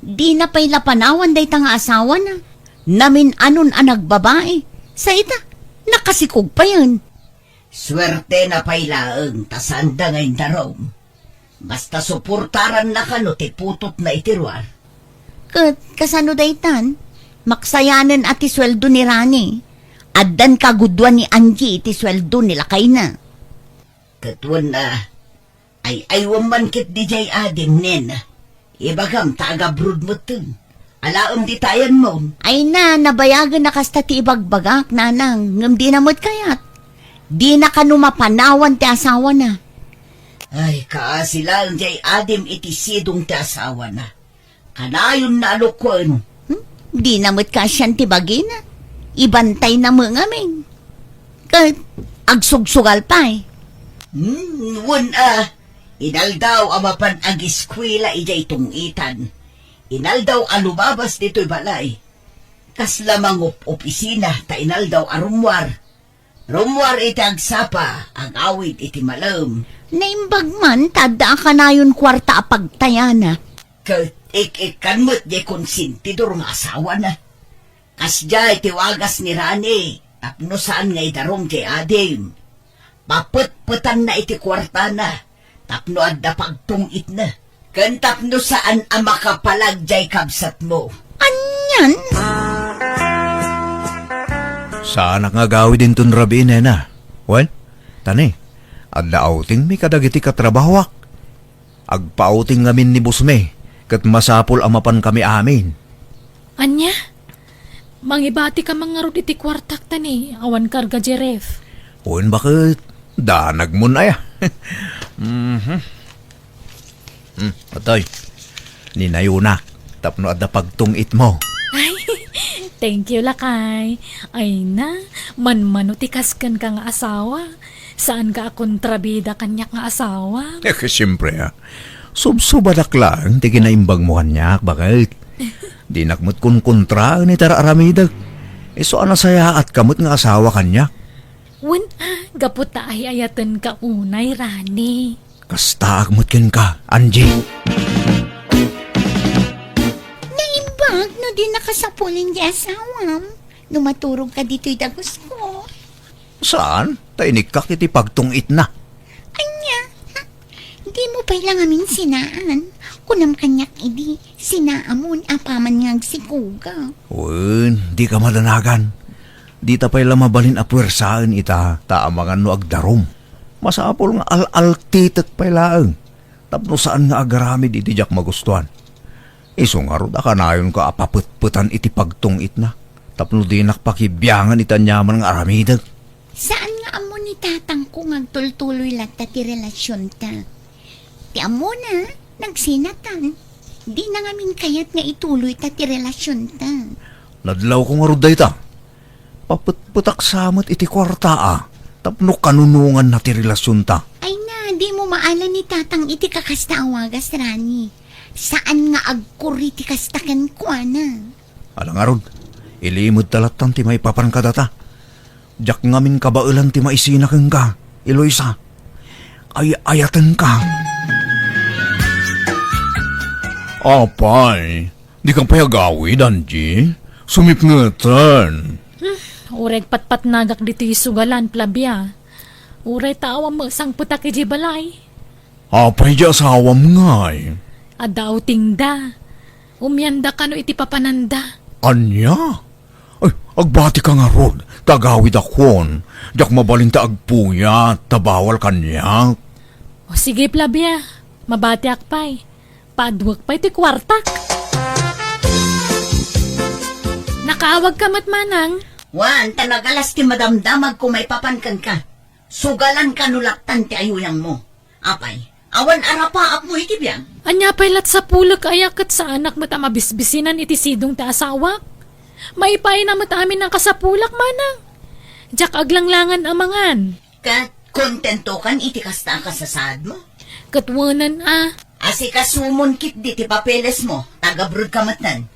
Dina pay la panawan dayta nga asawana. Namin-anon a nagbabai. Sa ita, nakasikog payen. Suertena pay laeng ta saanda nga indarum. Basta suportaranna kano ti putotna iti ruar. Ket kasano daytan? Maksayanen a ti sueldo ni Rani. Addan kagudua ni Angie iti sueldo ni lakayna. Ket wen a, ay-aywem man ketdi jay adim, nena. Ibagam ta agabroad metten. Alaem dita ayanmo. Ay na, nabayagen a kasta ti ibagbagak, nanang, ngem dina met kayat. Dina kano mapanawan ti asawana. Ay, kaasi laeng jay adim iti sidong ti asawana. Kanayonna a lukuen. Hmm? Dina met kaasian ti bagina. Ibantayna met ngamin. Ket agsugsugal pay. Hmm, wen a, inaldaw a mapan agiskuela idiay tung-itan. Inaldaw a lumabas ditoy balay. Kasla mangup-opisina ta inaldaw a rummuar. Rummuar iti agsapa, agawid iti malem. Naimbag man ta adda a kanayon kuarta a pagtayana. Ket ik-ikkan met jay konsentidor nga asawana. Kasdiay ti wagas ni Rani, tapno saan nga idarum jay adim. Papetpetanna iti kuartana, tapno adda pagtung-itna, ken tapno saan a makapalag jay kabsatmo. Anian? Saanak nga agawid inton rabii, nena. Wen, tani, adda outingmi kadagiti katrabahoak. Agpa-outing ngamin ni bosmi, ket masapul a mapankami amin. Ania? Mangibatika man ngarud iti kuartak, tani, awan karga jay ref. Wen, baket, danagmon aya. Mhm. Hmm, atoy. Ninayonak tapno adda pagtung-itmo. Ay, thank you, lakay. Ay na, manmano ti kas kenka nga asawa. Saanka a kontrabida kaniak nga asawa. Eh, siempre, a. Subsubadak laeng ti kinaimbagmo kaniak, baket. Dinak met konkontraen iti ar-aramidek. Isu a nasayaatka met nga asawa kaniak. Wen a, gapu ta ay-ayatenka unay, Rani. Kastaak met kenka, Angie. Naimbag no di nakasapulen ti asawam no maturogka ditoy dagusko. Saan? Ta inikkak iti pagtung-itna. Ania? Dimo pay la ngamin sinaan. Kunam kaniak idi, sinaamon apaman nga agsikuga. Wen, dika madanagan. Dita pay la mabalin a puersaen ita, ta amangan no agdarum. Masapul nga al-altitek pay laeng, tapno saan nga agaramid iti diak magustuan. Isu ngarud a kanayonka a papetpetan iti pagtung-itna, tapno dinak pakibiangan iti aniaman nga aramidek. Saan nga ammo ni tatangko nga agtultuloy latta ti relasionta. Ti ammona, nagsinatan. Dina ngamin kayat nga ituloyta ti relasionta. Nadlawko ngarud dayta. Papetpetak sa met iti kuarta a, tapno kanunonganna ti relasionta. Ay na, dimo maala ni tatang iti kakasta a wagas, Rani. Saan nga agkuri ti kasta kenkuana. Ala ngarud, ilimedta lattan ti maipapan kadata. Diak ngamin kabaelan ti maisina kenka, Eloisa. Ay-ayatenka. Apay, dika pay agawid, Angie? Sumipngeten. Hmm, uray patpatnagak ditoy sugalan, Flavia. Uray ta awan met sangpetak idiay balay. Apay di asawam ngay? Adda outingda. Umianda kano iti papananda. Ania? Ay, agbatika ngarud, ta agawidakon. Diak mabalin ta agpuyat, ta bawal kaniak. O sige, Flavia. Mabatiak pay. Paaduek pay ti kuartak. Awagka met, manang. Wen, ta nagalas ti madamdamagko maipapan kenka. Sugalanka no laptan ti ayuyangmo. Apay, awan arapaapmo iti biag? Ania pay lat sapulek aya ket saanak met a mabisbisinan iti sidong ti asawak? Maipaayna met amin a kasapulak, manang. Diak aglanglangan a mangan. Ket kontentokan iti kasta a kasasaadmo? Ket wenen a. Asikasumon ketdi ti papelesmo, taga-abroad ka metten.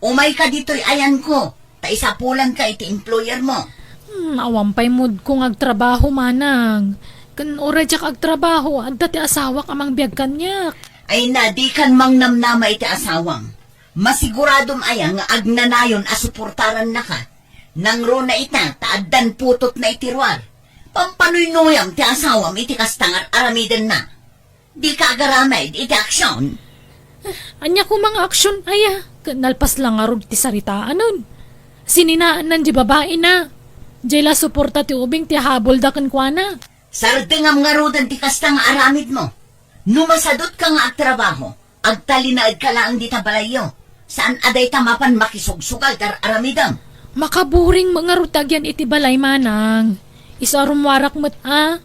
Umayka ditoy ayanko, ta isapulanka iti employermo. Hmm, awan pay moodko nga agtrabaho, manang. Ken uray diak agtrabaho, adda ti asawak a mangbiag kaniak. Ay na, dikan mangnamnama iti asawam. Masiguradom aya nga agnanayon a suportarannaka? Nangruna ita, ta addan putotna iti ruar. Pampanuynuyam ti asawam iti kasta nga ar-aramidenna. Dika agaramid iti aksion. Ania koma nga aksion aya? Ket nalpas la ngarud ti saritaanun. Sininaannan ti babaina. Diay la suporta ti ubing ti habolda kenkuana. Sardengam ngaruden ti kasta nga aramidmo. No masadutka nga agtrabaho, agtalinaedka laeng dita balayyo. Saan a dayta mapan makisugsugal ti ar-aramidem. Makaburing met ngarud ti agyan iti balay, manang. Isu a rummuarak met a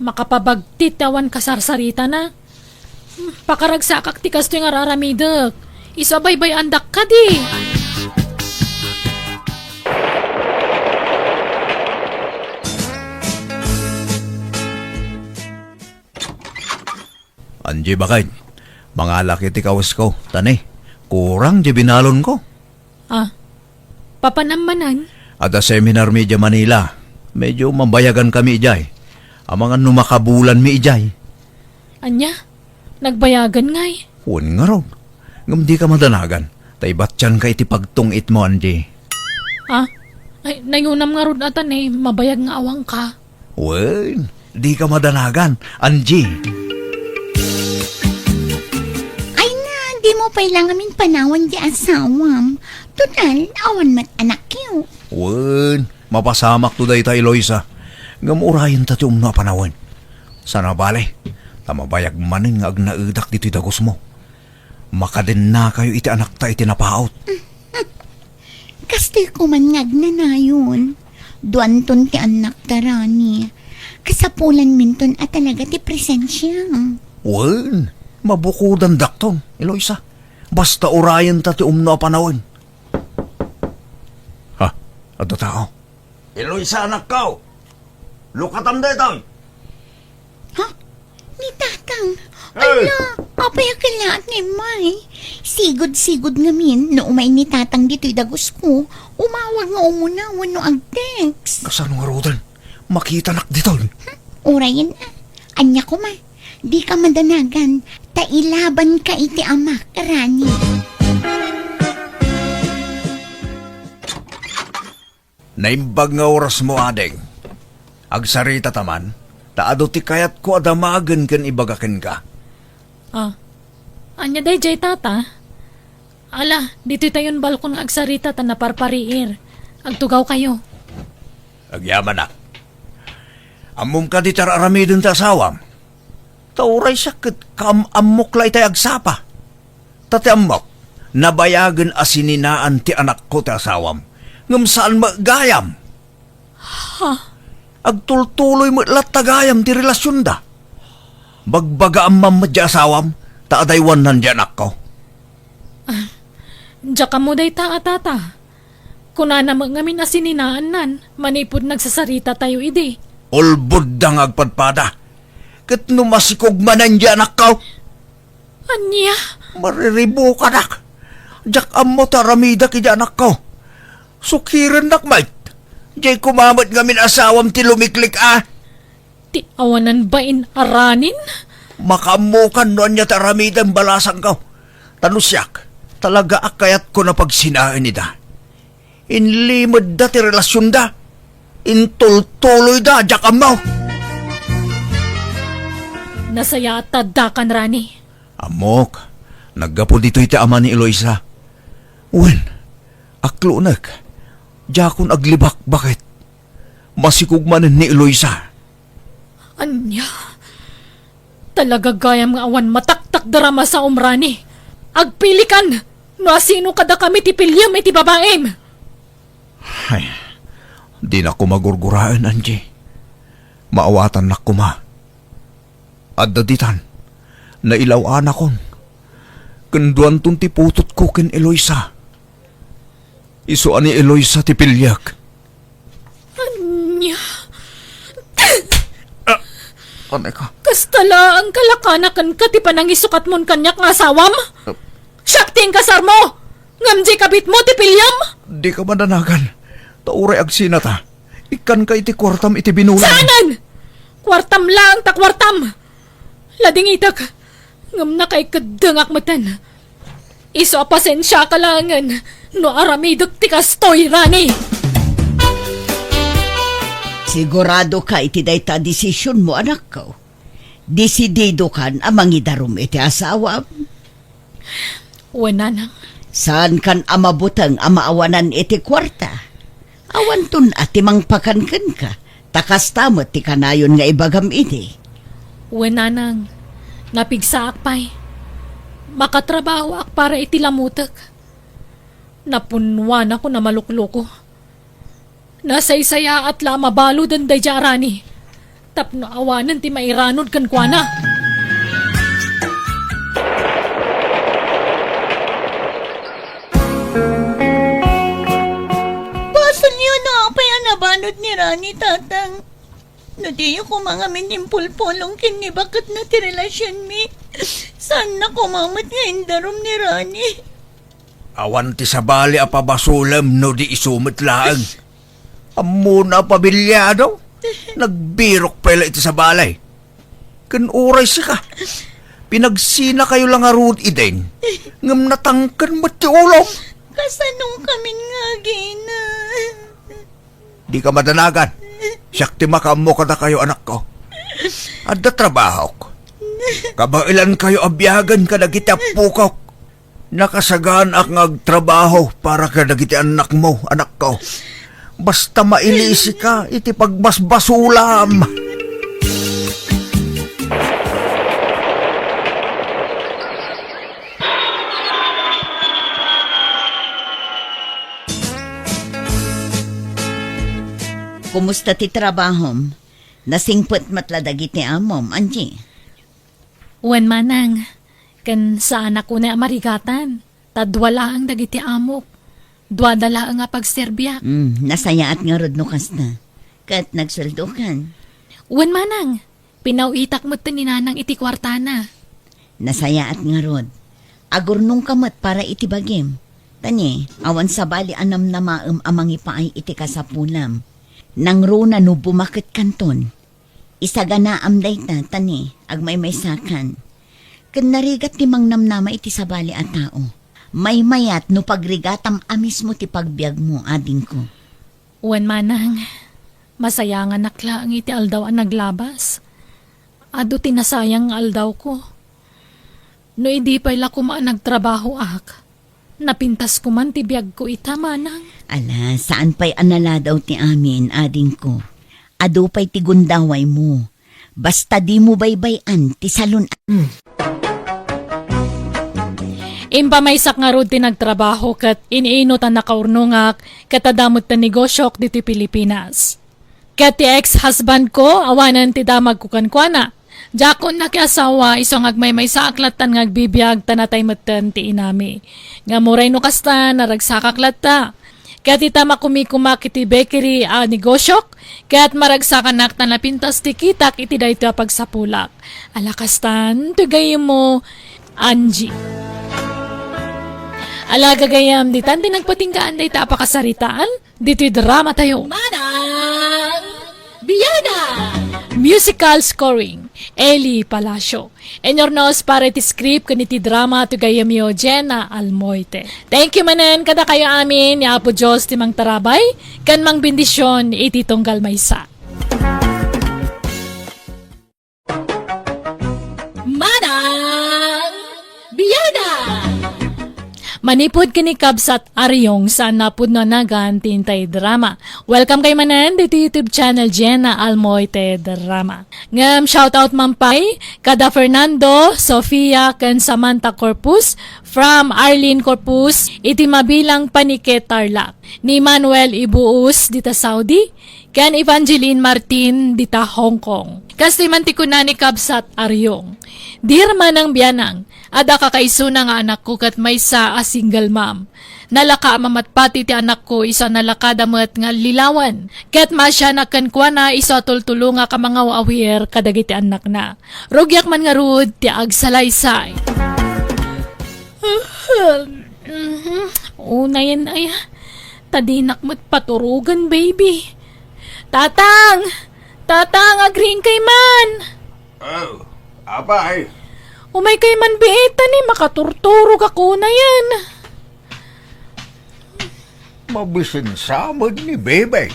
makapabagtit ti awan kasarsaritana. Hmm, pakaragsakak ti kastoy nga ar-aramidek. Isu a baybay-andak kadi. Angie, baket, mangalak iti kawesko, ta ne, kurang ti binalonko. Ah, papanam manen? Adda seminar mi idiay Manila. Medyo mabayagankami idiay. Amangan no makabulanmi idiay. Ania? Nagbayagan ngay? Wen ngarud. Ngem dika madanagan, ta ibatianka iti pagtung-itmo, Angie. Ah? Ay, nayunam ngarud a ta ne, mabayag nga awanka. Wen, dika madanagan, Angie. Ay na, dimo pay la ngamin panawan ti asawam. Total, awan met anakyo. Wen, mapasamakto dayta, Eloisa. Ngem urayenta ti umno a panawen. Saan a bale, ta mabayag manen nga agnaedak ditoy dagusmo. Makadennakayo iti anakta iti napaut. Kastoy koman nga agnanayon. Duanton ti annakta, Rani. Kasapulanminton a talaga ti presensia. Wen, mabukudandakton, Eloisa. Basta urayenta ti umno a panawen. Ha, adda tao. Eloisa, anakko! Lukatam daytoy! Ha? Ni Tatang? Hey! Ala, apay a kellaat nga immay? Sigud-sigud ngamin, no umay ni Tatang ditoy dagusko, umawag nga umuna wenno ag-text. Kasano ngaruden? Makitanak ditoy. Hmm, urayen a. Ania koma, dika madanagan, ta ilabanka iti amak, Rani. Naimbag nga orasmo, ading. Agsarita ta man, ta adu ti kayatko a damagen ken ibaga kenka. Ah, ania daydiay, Tata? Ala, ditoy tayon balkon nga agsarita ta naparpariir. Agtugawkayo. Agyamanak. Ammom kadi ti ar-aramiden ti asawam? Ta uray siak ket kaam-ammok la itay agsapa. Ta ti ammok, nabayagen a sininaan ti anakko ti asawam, ngem saan met gayam. Ha? Agtultuloy met latta gayam ti relasionda. Bagbagaam man met diay asawam, ta adaywannan diay anakko. Ah, diak ammo dayta a, Tata. Kunana met ngamin a sininaannan manipud nagsasaritatayo idi. Ulbodda nga agpadpada. Ket no masikog manen diay anakko? Ania? Mariribukanak. Diak ammo ti aramidak idiay anakko. Sukirennak met. Diay koma met ngamin asawam ti lumiklik a. Ti awanan bain a ranin? Makaammokan no ania ti aramidem balasangko. Ta no siak, talaga a kayatko a pagsinaen ida. Inlimedda ti relasionda. Intultuloyda, diak ammo. Nasayaat ta addakan, Rani. Ammok, naggapu ditoy ti ama ni Eloisa. Wen, aklonek, diakon aglibakbaket. Masikog manen ni Eloisa. Ania? Talaga gayam nga awan mataktakderama sa umrani. Agpilikan no asino kadakami ti piliem iti babaim. Ay, dinak koma gurguraen, Angie. Maawatannak koma. Adda ditan, nailaw-anakon. Ken duanton ti putotko ken Eloisa. Isu a ni Eloisa ti piliak. Ania? Ah, anay ka? Kasta laeng kalakanakenka ti panangisukatmon kaniak nga asawam? Ah. Siak ti inkasarmo, ngem di kabitmo ti piliam? Dika madanagan, ta uray agsinata, ikkanka iti kuartam iti binulan. Saanen! Kuartam laeng ta kuartam! Ladingitek, ngem nakaikeddengak metten. Isu a pasensiaka laengen no aramidek ti kastoy, Rani. Sigurado ka iti dayta a desisionmo, anakko? Desididokan a mangidarum iti asawam? Wen, nanang. Saankan a mabuteng a maawanan iti kuarta? Awanton a ti mangpakan kenka, ta kasta met ti kanayon nga ibagam idi. Wen, nanang, napigsaak pay. Makatrabahoak para iti lamutek. Napunnuanakon a malukloko. Nasaysayaat la a mabaluden daydiay a Rani tapno awanen ti mairanod kenkuana. Basolyo no apay a nabalud ni Rani, Tatang. No diyo koma ngamin impulpulong ken ni baketna ti relasionmi, saanna koma met nga indarum ni Rani. Awan ti sabali a pabasolem no di isu met laeng. Ammona a pamilyado. Nagbirok pay la iti sabali. Ken uray sika, pinagsinakayo la ngarud idin, ngem natangken met ti ulom. Kasano kamin nga agina? Dika madanagan. Siak ti makaammo kadakayo, anakko. Adda trabahok. Kabaelankayo a biagen kadagiti appokok. Nakasaganaak nga agtrabaho para kadagiti annakmo, anakko. Basta mailisika iti pagbasbasolam. Kumusta ti trabahom? Nasingpet met la dagiti amom, Angie? Wen, manang, ken saanak unay a marigatan, ta dua laeng dagiti amok. Duada laeng a pagserbiak. Mm, nasayaat ngarud no kasta. Ket nagsueldokan. Wen, manang, pinaw-itak met ni nanang iti kuartana. Nasayaat ngarud. Agurnongka met para iti bagim. Ta ni, awan sabali a namnamaem a mangipaay iti kasapulam. Nangruna no bumaketkanton. Isaganaam dayta, ta ni, agmaymaysakan. Ken narigat ti mangnamnama iti sabali a tao. Maymayat no pagrigatam a mismo ti pagbiagmo, adingko. Wen, manang, masayanganak laeng iti aldaw a naglabas. Adu ti nasayang nga aldawko. No idi pay la koma a nagtrabahoak, napintas koman ti biagko ita, manang. Ala, saan pay a naladaw ti amin, adingko. Adu pay ti gundawaymo. Basta dimo baybay-an ti salun-, Impamaysak ngarud ti nagtrabaho ket in-inut a nakaurnongak ket adda met ti negosyok ditoy Pilipinas. Ket ti ex-husbandko, awanen ti damagko kenkuana. Diakon nakiasawa, isu nga agmaymaysaak lattan nga agbibiag, ta natay metten ti inami. Ngem uray no kasta, naragsakak latta. Ket ita makumikumak iti bakery a negosyok, ket maragsakanak ta napintas ti kitak iti daytoy a pagsapulak. Ala kastan, ti gayyemmo, Angie. Ala gagayyem, ditan ti nagpatinggaan dayta a pakasaritaan. Ditoy drama tayo. Manang Biada! Musical scoring, Eli Palacio. Inurnos para iti script ken iti drama ti gayyemyo, Jenna Almoite. Thank you manen kadakayo amin, ni Apo Dios ti mangtarabay ken mangbendision iti tunggal maysa. Manang Biada! Manipud ken ni Kabsat Ariong, saan a pudno a nagan ti intay drama. Welcome kay manen ditoy YouTube channel Jenna Almoite Drama. Ngem shoutout man pay kada Fernando, Sofia, ken Samantha Corpus from Arlene Corpus iti mabilang Panique, Tarlac. Ni Manuel Ibuus dita Saudi, ken Evangeline Martin dita Hong Kong. Kastoy man ti kuna ni Kabsat Ariong, "Dear Manang Bianang, adda kakaisuna nga anakko ket maysa a single mom. Nalaka a mamatpati ti anakko isu a nalakada met nga allilawen, ket maasianak kenkuana isu a tultulongak a mangaw-awir kadagiti annakna. Rugiak man ngarud ti agsalaysay." Mhm. Unayen aya. Ta dinak met paturogen, baby. Tatang! Tatang, agriingkay man! Oh, apay? Umaykay man biit, ta ni makaturturogak unayen. Mabisin sa met ni Bebe.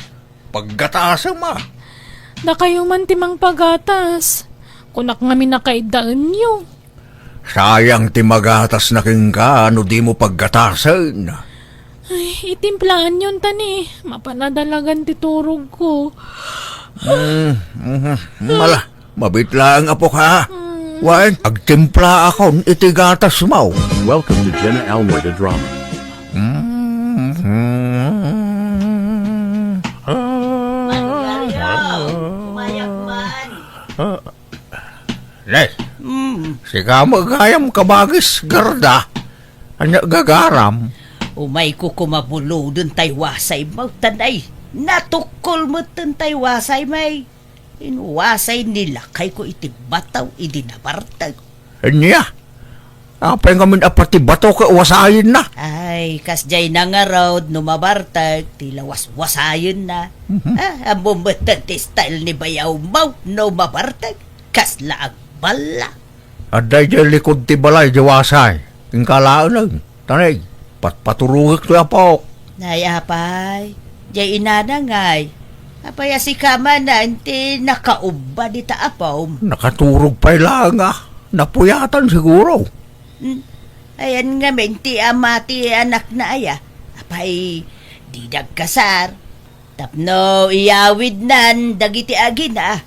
Paggatasem a. Dakayo man ti mangpagatas. Kunak ngamin a kaiddaenyo. Sayang ti magatasna kenka no dimo paggatasen. Ay, itimplaanyon ta ni, mapan a dalagan ti turogko. Mm, mhm. Mala, mabit laeng, apok, ha? Mm. Wen, agtimplaakon iti gatasmo. Welcome to Jenna Almoy the Drama. Mm, mhm. Maria, umayak man. Nay, mm, sika met gayam kabagis, Garda. Ania gagaram? Umayko koma buloden tay wasaymo, ta nay, natukkol metten tay wasaymo. Inwasay ni lakayko iti bato idi nabartek. Ania? Apay ngamin a pati bato ket wasayenna? Ay, kasdiay na ngarud no mabartek, ti lawaswasayenna. Mhm. Ah, ammom metten ti style ni bayawmo no mabartek. Kasla agballa. Adda idiay likud ti balay di wasay. Inka laeng, tanay, patpaturogek toy apok. Nay, apay, diay inana ngay. Apay a sika manen ti nakaubba dita apom? Nakaturog pay laeng a. Napuyatan siguro. Hmm. Ayan ngamin ti ama ti anakna aya. Apay, di dagkasar. Tapno iyawidnan dagiti agina.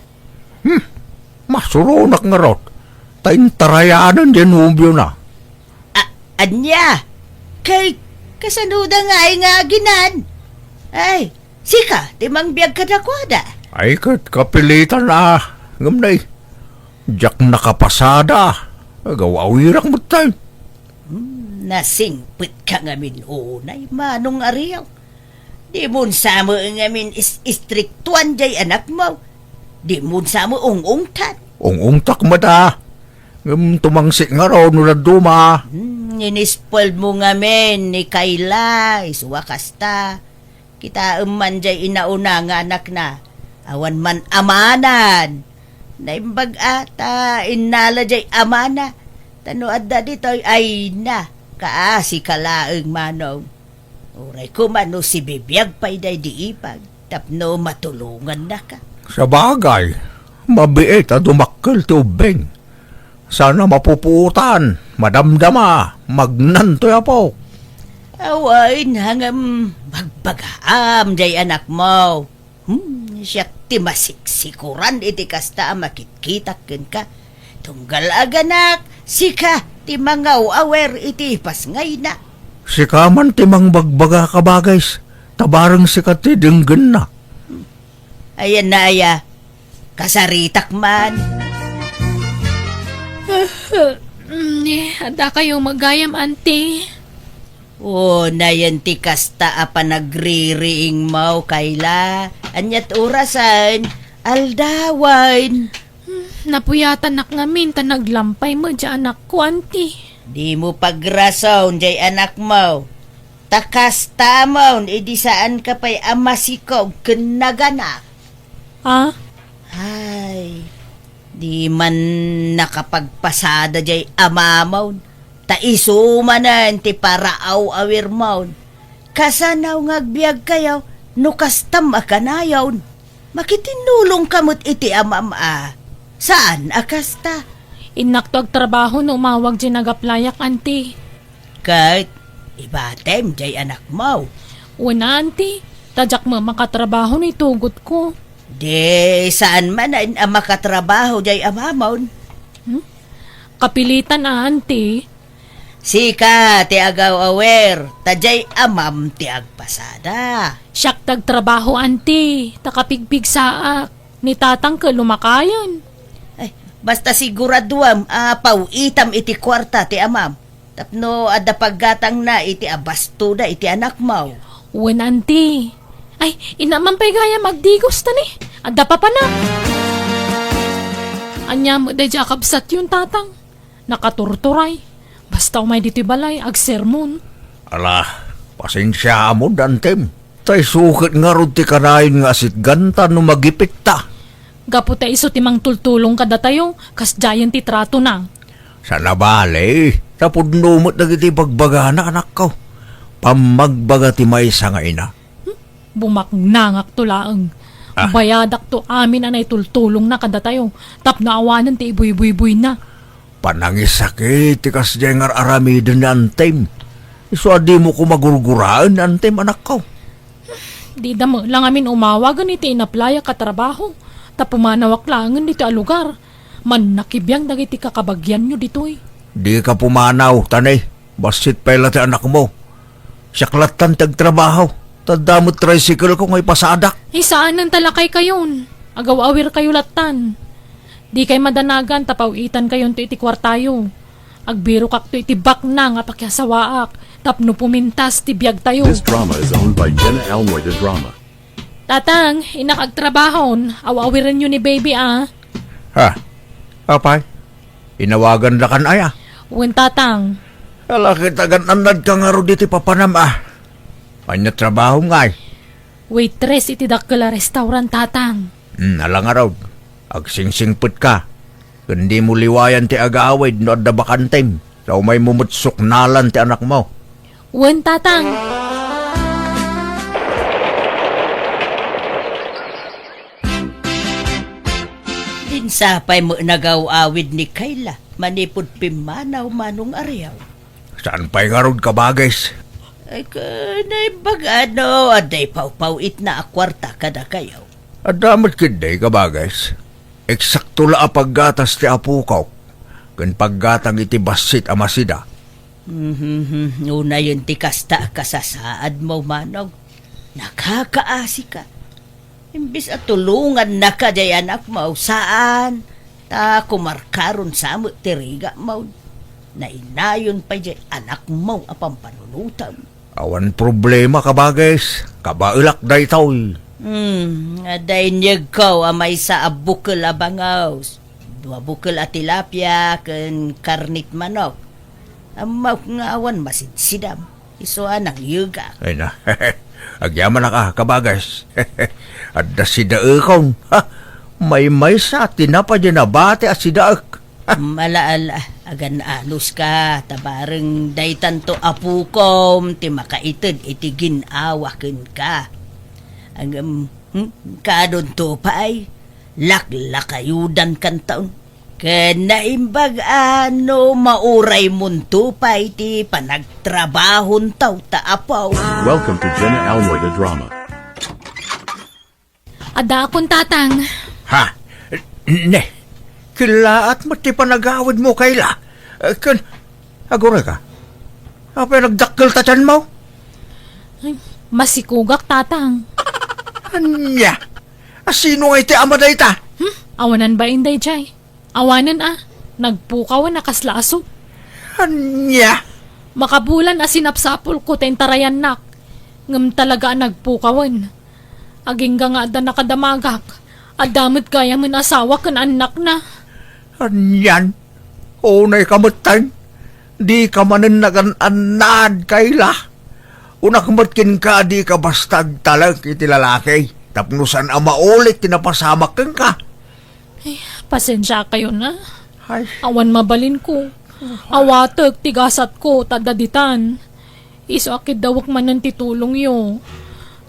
Hmm, masuronak ngarud, ta intarayanan diay nobiona. A-, ania? Kay, kasanoda ngay nga aginan? Ay, sika, ti mangbiag kadakuada. Ay, ket kapilitan a, ngem nay, diak nakapasada, agaw-awirak metten. Hmm, nasingpet ka ngamin unay, Manong Ariel. Dimon sa met ngamin is-, istriktuan jay anakmo. Dimon sa met ung-ungtan. Ung-ungtak met a. Ngem tumangsit ngarud no dadduma. Hmm, inispuelmo ngamin ni Kayla, isu a kasta. Kitaem man jay inauna nga anakna. Awan man amanan. Naimbag a ta innala jay amana. Ta no adda ditoy, ay na, kaasi ka laeng, Manong. Uray koma no sibibiag pay daydi ipag tapno matulongannaka. Sabagay, mabiit a dumakkel ti ubbing. Saan a mapupuotan, madamdama, magnantoy apo. Awan, ngem bagbagaam jay anakmo. Hmm, siak ti masiksikuran iti kasta a makitkitak kenka. Tunggal aganak, sika ti mangaw-awer iti pasngayna. Sika man ti mangbagbaga, kabagis, ta bareng sika ti denggenna. Ayan na aya, kasaritak man. Mm, eh, adda kayo magayam, auntie? O, nayen ti kasta a panagririingmo, Kayla. Aniat orasen? Aldawen. Hmm, napuyatanak ngamin ta naglampay met jay anakko, auntie. Dimo pagrason jay anakmo. Ta kastamon idi saanka pay a masikog ken naganak. Ah? Ay, di man nakapagpasada jay amamon. Ta isu manen ti paraaw-awirmon. Kasano nga agbiagkayo no kastam a kanayon? Makitinnulongka met iti amam a. Saan a kasta? Innakto agtrabaho no umawag jay nagaplayak, auntie. Ket Ibatem jay anakmo. Wen, Auntie, ta diak met makatrabaho no itugotko. Di saan man a makatrabaho jay amamon. Hmm? Kapilitan, Auntie. Sika ti agaw-awer, ta jay amam ti agpasada. Siak ti agtrabaho, Auntie, ta kapigpigsaak. Ni Tatang ket lumakayen. Ay, basta siguraduam a paw-itam iti kuarta ti amam. Tapno adda paggatangna iti abastoda iti anakmo. Wen, Auntie. Ay, inna man pay gayam agdigos ta ni. Adda papanak. Ania met daydiay a kabsatyon, Tatang? Nakaturturay. Basta umay ditoy balay, agsermon. Ala, pasensiaam, Antem. Ta isu ket ngarud ti kanayon nga asitganta no magipikta. Gapu ta isu ti mangtultulong kadatayo, kasdiayen ti tratona. Saan a bale, ta pudno met dagiti bagbagana, anakko. Pammagbaga ti maysa nga ina. Hmm? Bumaknangakto laeng. Ah. Bayadakto amin a naitultulongna kadatayo, tapno awanen ti ibuybuybuyna. Panangisakit ti kasdiay nga ar-aramiden ni Antem. Isu a dimo koma gurguraen ni Antem, anakko. Dida met la ngamin umawagen iti inaplayak a trabaho, ta pumanawak laengen ditoy a lugar. Mannakibiang dagiti kakabagianyo ditoy. Dika pumanaw, ta ne, bassit pay la ti anakmo. Siak lattan ti agtrabaho, ta adda met tricycle ko nga ipasadak. Ay, saanen ta lakaykayon. Agaw-awirkayo lattan. Dikay madanagan ta paw-itankayonto iti kuartayo. Agbirokakto iti baknang a pakiasawaak tapno pumintas ti biagtayo. This drama is owned by Jenna Almoy de Drama. Tatang, innak agtrabahon. Aw-awirenyo ni baby, a. Ha? Apay? Inawagan la kan aya? Wen, Tatang. Ala, ket agan-annad ka ngarud iti papanam, a. Ania trabahom ngay? Waitress iti dakkel a restaurant, Tatang. Hmm, ala ngarud. Agsingsingpet ka. Ken dimo liwayan ti agawid no adda bakantem. Ta umaymo met suknalan ti anakmo. Wen, Tatang. Din sapay met nagaw-awid ni Kayla manipud pimmanaw, Manong Ariaw. Saan pay ngarud, Kabagis? Ay, ka, naimbag-a no adda ipawpaw-itna a kuarta kadakayo. Adda met ketdi, Kabagis. Eksakto la a paggatas ti apokok ken paggatang iti bassit a masida. Mhm, unayen ti kasta a kasasaadmo, Manong. Nakakaasika. Imbes a tulongannaka jay anakmo, saan, ta kumarkaron sa met ti rigamo. Nainayon pay jay anakmo a pampanunotem. Awan problema, Kabagis. Kabaelak daytoy. Hmm, adda inyegko a maysa a bukel a bangaws, dua bukel a tilapia, ken karnit manok. Ammok nga awan masidsidam. Isu a nangyegak. Ay na. Agyamanak a, Kabagis. Adda sidaekon. Ha? Maymaysa a tinapay a nabati a sidaek. Ala, ala, agan-anuska, ta bareng daytanto apokom ti makaited iti gin-awa kenka. Ngem, hmm, kadonto pay, laklakayudankanton. Ken naimbag-a no mauraymonto pay ti panagtrabahonto ta apo. Welcome to Jenna Almoy the Drama. Addaakon, Tatang. Ha? Ne, kellaat met ti panagawidmo, Kayla. Eh, ken, aguray ka. Apay nagdakkel ta tianmo? Ay, masikugak, Tatang. Ania? A, sino nga iti ama dayta? Hmm? Awanan bain daydiay. Awanen a, nagpukawen a kasla aso. Ania? Makabulan a sinapsapulko ta intarayannak, ngem talaga a nagpukawen. Agingga nga adda nakadamagak, adda met gayamen asawa ken annakna. Anian? Unay ka metten? Dika manen nagan-annad, Kayla. Unak met kenka, dika basta agtalek iti lalaki tapno saan a maulit ti napasamak kenka. Ay, pasensiakayon a. Ay. Awan mabalinko. Awatek ti gasatko, ta adda ditan. Isu a kiddawek manen ti tulongyo.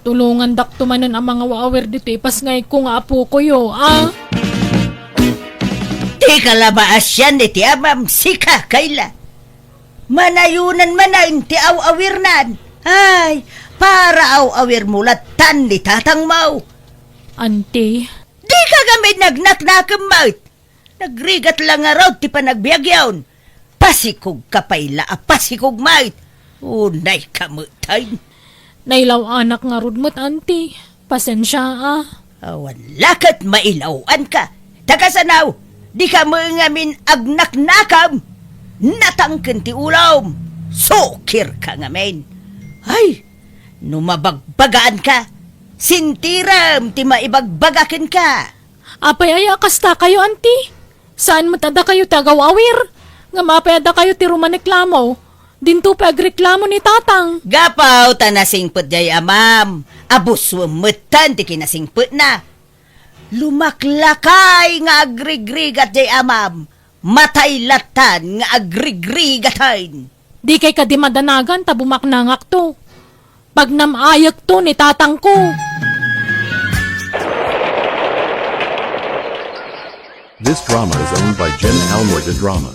Tulongandakto manen a mangaw-awir ditoy ipasngayko nga apokoyo, a? Dika la maasian iti amam, sika, Kayla. Manayonan manen ti aw-awirnan. Ay, para aw-awirmo lattan ni tatangmo. Anti. Dika ngamin nagnaknakem met. Nagrigat la ngarud ti panagbiagyon. Pasikog ka pay la a pasikog met. Unay ka met, ay. Nailaw-anak ngarud met, anti. Pasensia, a. Awan la ket mailaw-anka. Ta kasano, dika met ngamin agnaknakem. Natangken ti ulom. Sukir ka ngamin. Ay, no mabagbagaanka, sintirem ti maibagbaga kenka. Apay aya a kastakayo, anti? Saan met a dakayo ti agaw-awir? Ngem apay a dakayo ti rumaneklamo? Dinto pay agreklamo ni tatang. Gapu ta nasingpet jay amam, a buswem metten ti kinasingpetna. Lumaklakay nga agrigrigat jay amam, matay lattan nga agrigrigaten. Dikay kadi madanagan ta bumaknangakto. Pagnam-ayekto ni tatangko. This drama is owned by Jen Almoy de Drama.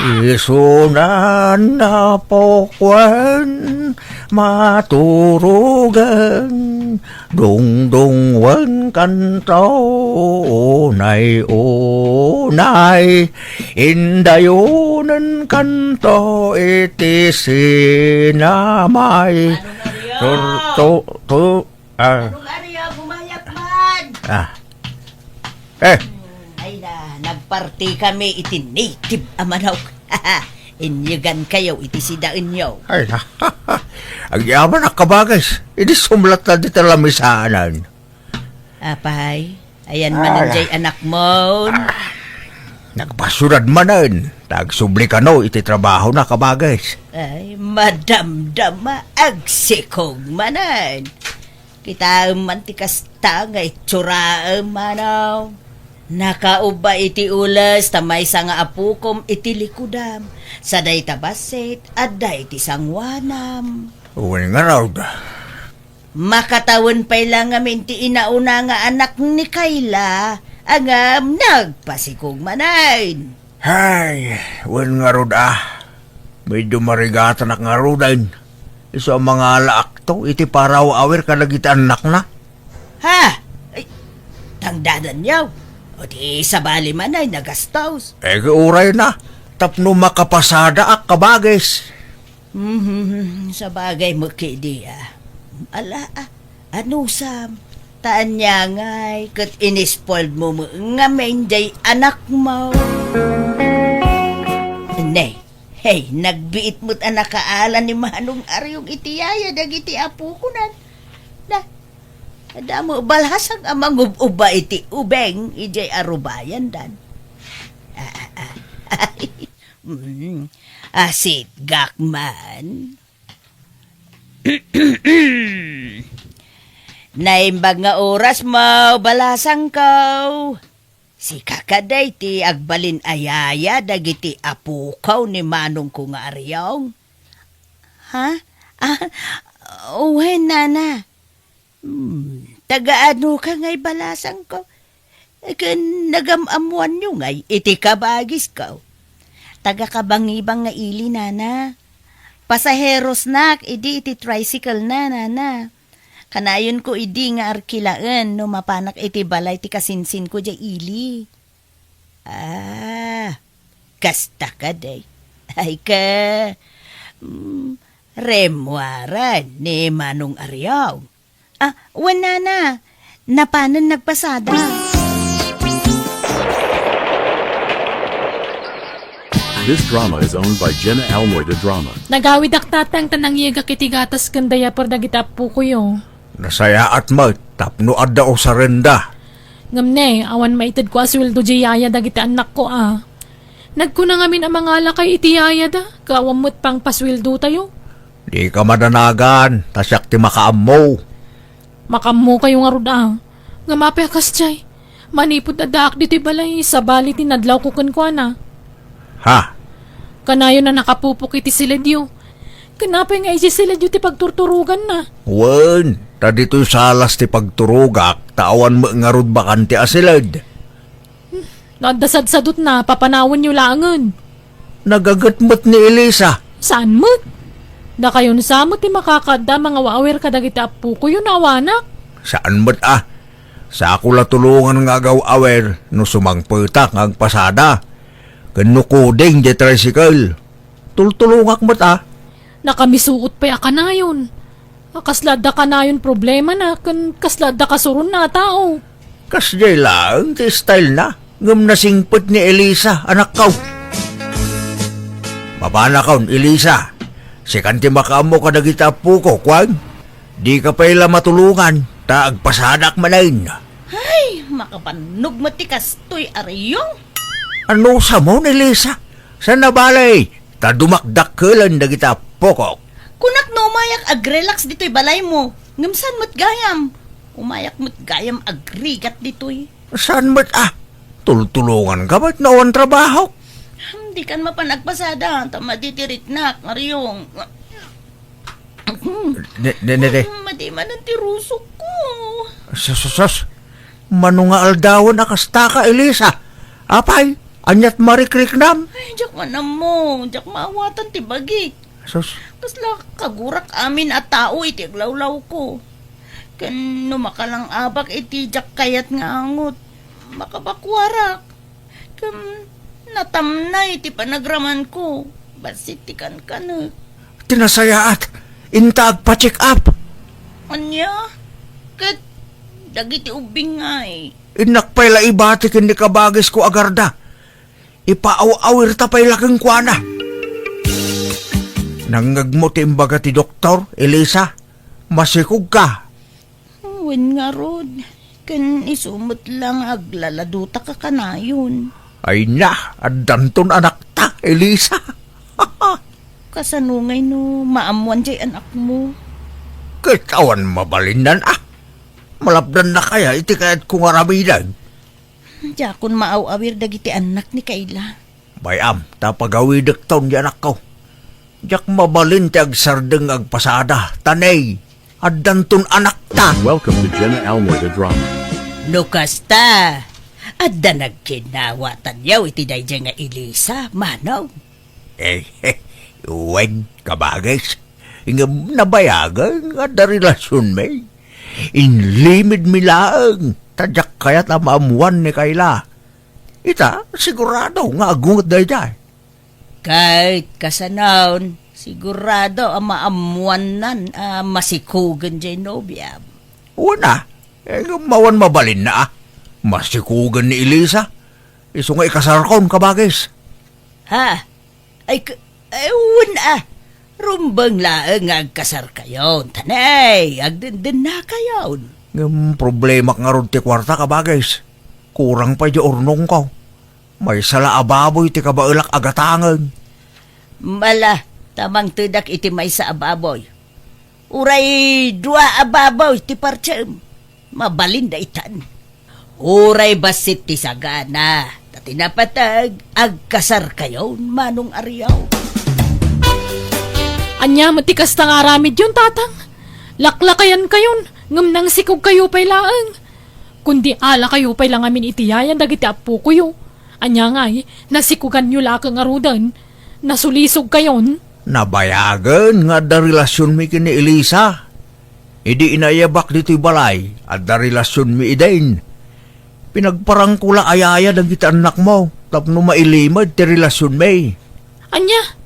Isunan a pukwan, maturugan, dungdungwen kanto, unay-unay, indayonen kanto iti sinamay. Turto, tu, ah. Ano nga niya, bumayag man? Ah. Eh. Ay na, nagparti kami iti native a manok. Inyegan kayo iti sidaenyo. Ay na. Agyaman a kabagis. Idi sumlat na di talamisa anan. Apay, ayan manen jay anakmon. Nagpasyudad manen. Ta agsubli kano iti trabahona, kabagis. Ay, madamdama, agsikog manen. Kitaem man ti kasta nga itsuraem, manong. Nakaubba iti ules ta maysa nga apukom iti likudam. Sa dayta bassit, adda iti sangoanam. Wen ngarud. Makatawen pay la ngamin ti inauna nga anak ni Kayla, ngem nagpasikog manen. Hay, wen ngarud a. Medyo marigatanak ngaruden. Isu a mangalaakto iti paraw-awir kadagiti annakna. Ha? Ay, tangdadanyo. O di sabali man ay nagastos. Eh, uray na. Tapno makapasadaak, kabagis. Mhm, sabagay met kadi a. Ala, a, anusam. Ta ania ngay, ket inispoiled mo met ngamin jay anakmo. Ne, hey, nagbiit met a nakaala ni Manong Ariong iti yaya dagiti apokonan. Na, adda met balasang a mangub-uba iti ubeng idiay arubayandan. Ah, ah, ah. Mm, asigak man. Naimbag nga oras mo, balasangko. Sika kadi ti agbalin a yaya dagiti apoko ni manongko nga Ariong? Ha? Ah, wen, nana. Hmm, taga-ano ka ngay, balasangko? Ken nagam-ammoanyo ngay iti kabagisko? Taga-Kabangibang nga ili, nana. Pasaherosnak idi iti tricycle na, nana. Kanayonko idi nga arkilaen no mapanak iti balay ti kasinsinko diay ili. Ah, kasta kadi. Ay ka, mm, rimmuaren ni Manong Ariong. Ah, wen, nana. Napanen nagpasada. This drama is owned by Jenna Almoy de Drama. Nagawidak, tatang, ta nangyegak iti gatas ken diaper dagiti appokoyo. Nasayaat met tapno adda usarenda. Ngem ne, awan maitedko a sueldo diay yaya dagiti annakko a. Nagkuna ngamin a mangalakay iti yayada, ket awan met pangpasueldotayo. Dika madanagan, ta siak ti makaammo. Makaammokayo ngarud a. Ngem apay a kasdiay? Manipud addaak ditoy balay, sabali ti nadlawko kenkuana. Ha? Kanayon a nakapupok iti siledyo. Ken apay nga idiay siledyo ti pagturturoganna? Wen, ta ditoy salas ti pagturogak, ta awan met ngarud bakante a siled. No adda sadsadotna, papanawenyo laengen. Nagaget met ni Elisa. Saan met? Dakayon sa met ti makakaadda a mangaw-awir kadagiti appokoyo no awanak. Saan met a. Sako la tulongan nga agaw-awir no sumangpetak nga agpasada. Ken no kuding diay tricycle. Tultulongak met a. Nakamisuot pay a kanayon. A, kasla adda kanayon problemana ken kasla adda kasuronna a tao. Kasdiay laeng ti stylena, ngem nasingpet ni Elisa, anakko. Mapanakon, Elisa. Sikan ti makaammo kadagiti appoko, kuan? Dika pay la matulongan, ta agpasadak manen. Ay, makabannog met ti kastoy a riyong. Ano sa mo ni Lisa? Sana balay, ta dumakdakkelen dagiti appokok. Kunak no umayak agrelax ditoy balaymo, ngem saan met gayam? Umayak met gayam agrigat ditoy. Saan met a? Tultulongan ka met no awan trabahok? Hmm, dikan mapan agpasada, ta madi ti riknak, a riyong. Ne, ne, ne, ne. Madi manen ti rusokko. Sus, sus, sus. Mano nga aldawen a kasta ka, Elisa? Apay, aniat marikriknam? Ay, diak man ammo. Diak maawatan ti bagik. Sus. Kasla kagurak amin a tao iti aglawlawko. Ken no makalang-abak iti diak kayat nga angot, makabakuarak. Ken natamnay ti panagramanko, bassit ti kankanek. Ti nasayaat, inta agpa-check up. Ania? Ket dagiti ubbing ngay? Innak pay la ibati ken ni kabagisko a garda. Ipaaw-awirta pay la kenkuana. Nangngegmo ti imbaga ti doktor, Elisa? Masikog ka. Wen ngarud, ken isu met la nga aglaladutaka kanayon. Ay na, addanton anakta, Elisa. Kasano ngay no maammoan jay anakmo? Ket awan mabalinnan a. Malapdanna kaya iti kayatko nga aramiden? Diakon maaw-awir dagiti annak ni Kayla. Bay-am, ta pagawidekton ti anakko. Diak mabalin ti agsardeng nga agpasada, ta nay, addanton anakta. Welcome to Jenna Almoy the Drama. No kasta, adda nagkinnawatanyo iti daydiay nga Elisa, manong? Eh, eh, wen, kabagis. Ngem nabayagen nga adda relasionmi. Inlimedmi laeng, ta diak kayat a maammoan ni Kayla. Ita, sigurado nga agunget daydiay. Ket kasanon, sigurado a maammoannan a masikugen jay nobiam. Wen a, eh, ngem awan mabalinna a. Masikugen ni Elisa. Isu nga ikasarkon, kabagis. Ha? Ay, k-, ay, wen a. Rumbeng laeng nga agkasarkayon. Ta nay, agdendennakayon. Ngem problemak ngarud ti kuarta, kabagis. Kurang pay di urnongko. Maysa la a baboy ti kabaelak a gatangen. Mala, ta mangtedak iti maysa a baboy. Uray dua a baboy ti partsem, mabalin daytan. Uray bassit ti sagana, ta ti napateg, agkasarkayon, Manong Ariaw. Ania met ti kasta nga aramidyon, Tatang? Laklakayankayon, ngem nangsikogkayo pay laeng. Kundi alakayo pay la ngamin iti yayan dagiti appokoyo. Ania ngay, nasikuganyo la ket ngaruden, nasulisogkayon? Nabayagen nga adda relasionmi ken ni Elisa. Idi inayabak ditoy balay, adda relasionmi idin. Pinagparangko la a yaya dagiti annakmo tapno mailimed ti relasionmi. Ania?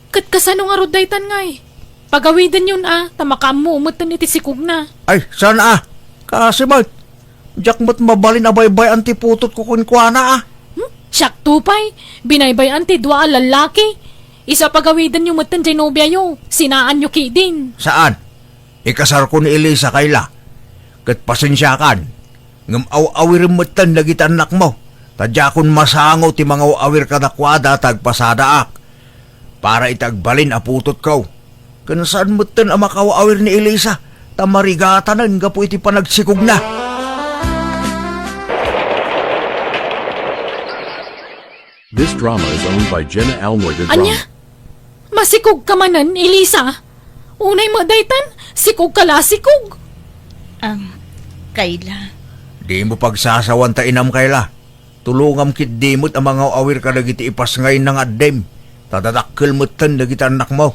Ket kasano ngarud daytan ngay? Pagawidenyon a, ta makaammo metten iti sikogna. Ay, saan a? Kaasi met. Diak met mabalin a baybay-an ti putotko kenkuana a. Hmm? Siakto pay, binaybay-an ti dua a lallaki. Isu a pagawidenyo metten jay nobiayo, sinaanyo ketdin. Saan? Ikasarko ni Elisa, Kayla. Ket pasensiakan, ngem aw-awirem metten dagiti annakmo, ta diakon masango ti mangaw-awir kadakuada ta agpasadaak. Para iti agbalin a putotko. Ken saan metten a makaw-awir ni Elisa, ta marigatanen gapu iti panagsikogna. This drama is owned by Jenna Almoy de Drama. Ania? Masikogka manen, Elisa? Unay met daytan, sikogka la a sikog. Am, Kayla. Dimo pagsasawan ta inam, Kayla. Tulongam ketdi met a mangaw-awir kadagiti ipasngayna nga addim. Ta dadakkel metten dagiti annakmo.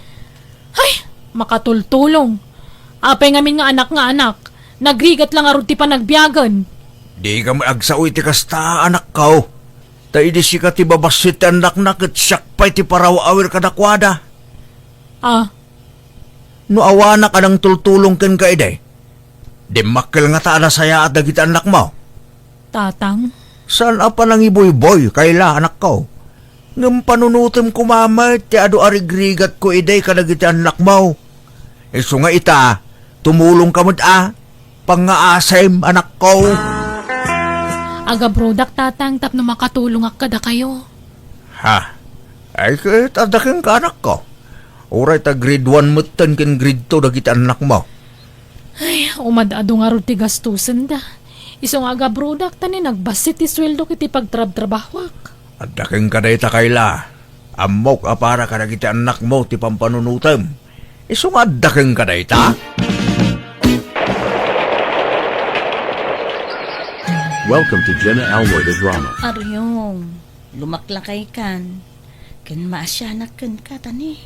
Ay, makatultulong. Apay ngamin nga anak nga anak? Nagrigat la ngarud ti panagbiagen. Dika met agsao iti kasta, anakko. Ta idi sika ti babassit ti annakna ket siak pay ti paraw-awir kadakuada. Ah. No awanak a nangtultulong kenka idi, dimmakkel ngata a nasayaat dagiti annakmo. Tatang? Saan a panangibuyboy, Kayla, anakko. Ngem panunotem koma met ti adu a rigrigatko idi kadagiti annakmo. Isu nga ita, tumulongka met a, pangngaasim, anakko. Agabrodak, Tatang, tapno makatulongak kadakayo. Ha? Ay, ket adda kenka, anakko. Uray ta grade one metten ken grade two dagiti annakmo. Ay, umad-adu ngarud ti gastosenda. Isu nga agabrodak ta ni nagbassit ti sueldok iti pagtrabtrabahoak. Adda kenka dayta, Kayla. Ammok a para kadagiti annakmo ti pampanunotem. Isu nga adda kenka dayta? Welcome to Jenna Almoy the Drama. Aryong, lumaklakaykan. Ken maasianak kenka, ta ni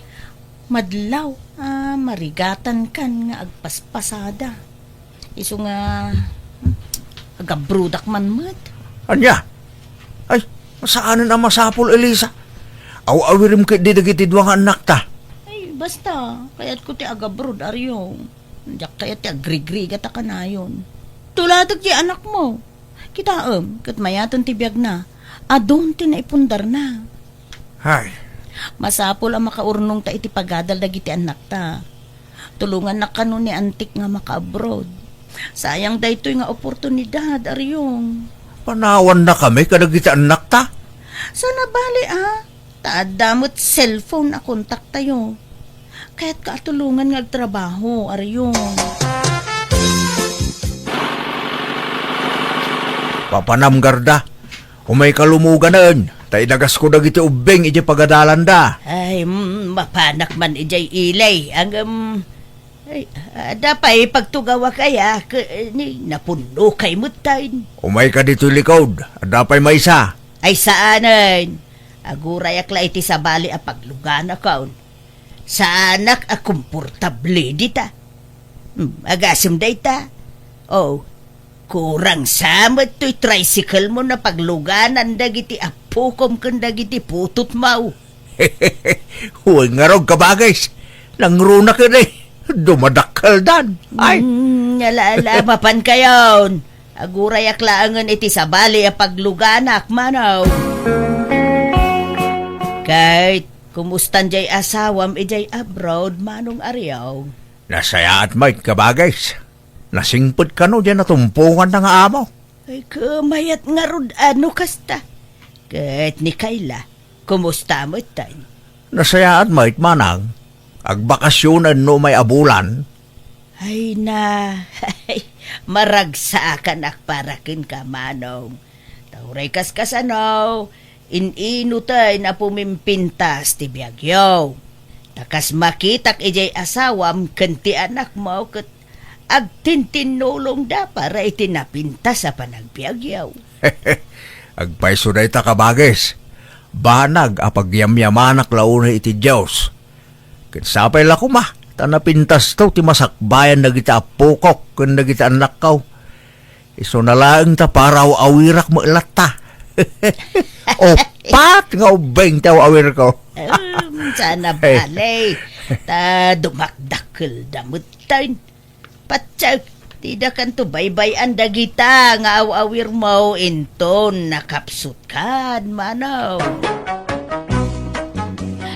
madlaw a marigatankan nga agpaspasada. Isu nga, hmm, agabrodak man met. Ania? Ay, saanen a masapul, Elisa. Aw-awirem ketdi dagiti dua nga annakta. Ay, basta, kayatko ti agabrod, Aryong. Diak kayat ti agrigrigat a kanayon. Tulatek ti anakmo. Kitaem, ket mayaten ti biagna. Adun ti naipundarna. Hay. Masapul a makaurnongta iti pagadal dagiti annakta. Tulongannak kano ni Antik nga maka-abroad. Sayang daytoy nga oportunidad, Aryong. Panawannakami kadagiti annakta? Saan a bali, a? Ta adda met cellphone a kontaktayo. Kayatka a tulongan nga agtrabaho, Aryong. Papanam, Garda. Umayka lumoganen, ta idagasko dagiti ubbing idiay pagadalanda. Ay, mm, mapanak man idiay ili. Ngem, ay, adda pay pagtugawak aya, ke-, ni, napunnokay metten. Umayka ditoy likod, adda pay maysa. Ay, saanen. Agurayak la iti sabali a pagluganakon. Saanak a komportable dita. Hmm, agasem dayta. Oh, kurang sa met toy tricycle mo na pagluganan dagiti appokom ken dagiti putotmo. Wen ngarud, kabagis. Nangruna ken, eh. Dumadakkeldan. Ay. Hmm, ala, ala, mapankayon. Agurayak laengen iti sabali a pagluganak, Manong. Ket, kumustan jay asawam idiay abroad, Manong Aryong? Nasayaat met, kabagis. Nasingpet kano diay natumponganna nga amo. Ay, kumayat ngarud a no kasta. Ket ni Kayla, kumusta metten? Nasayaat met, manang. Agbakasionen no umay a bulan. Ay na, ay, maragsakanak para kenka, Manong. Ta uray kaskasano, in-inoten a pumimpintas ti biagyo. Ta kas makitak idiay asawam ken ti anakmo ket agtintinnulongda para iti napintas a panagbiagyo. Agpayso dayta, kabagis. Banag a pagyamyamanak la unay iti Dios. Ket sapay la koma, ta napintasto ti masakbayan dagiti appokok ken dagiti annakko. Isuna laeng ta paraw-awirak met latta. Uppat nga ubbing ti aw-awirko. Em, sana bale. Ta dumakdakkelda metten. Patsak, ti dakanto baybay-an dagita nga aw-awirmo inton nakapsutkan, Manong.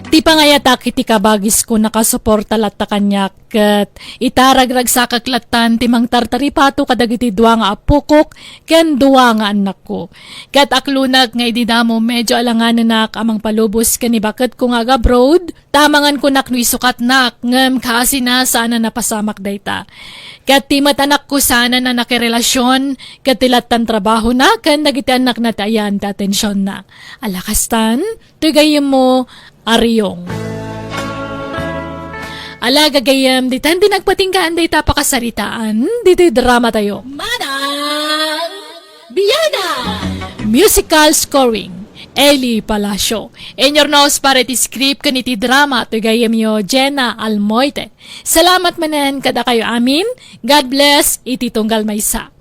Ti pangayatak iti kabagisko nakasuporta latta kaniak, ket ita ragragsakak lattan ti mangtartaripato kadagiti dua nga appokok ken dua nga annakko. Ket aklonak nga idi damo medyo alanganenak a mangpalubos ken ni baketko nga agabroad, Tamangan kunak no isukatnak, ngem kaasina saan a napasamak dayta. Ket ti met anakko saan a nakirelasion, ket ti lattan trabahona ken dagiti annakna ti ayan ti atensionna. Ala kastan, toy gayyemmo, Ariong. Ala, gagayyem, ditan ti nagpatinggaan dayta pakasaritaan, ditoy drama tayo. Manang Biana! Musical scoring. Eli Palacio. Inyurnos para iti script ken iti drama toy gayyemyo, Jenna Almoite. Salamat manen kadakayo amin. God bless iti tunggal maysa.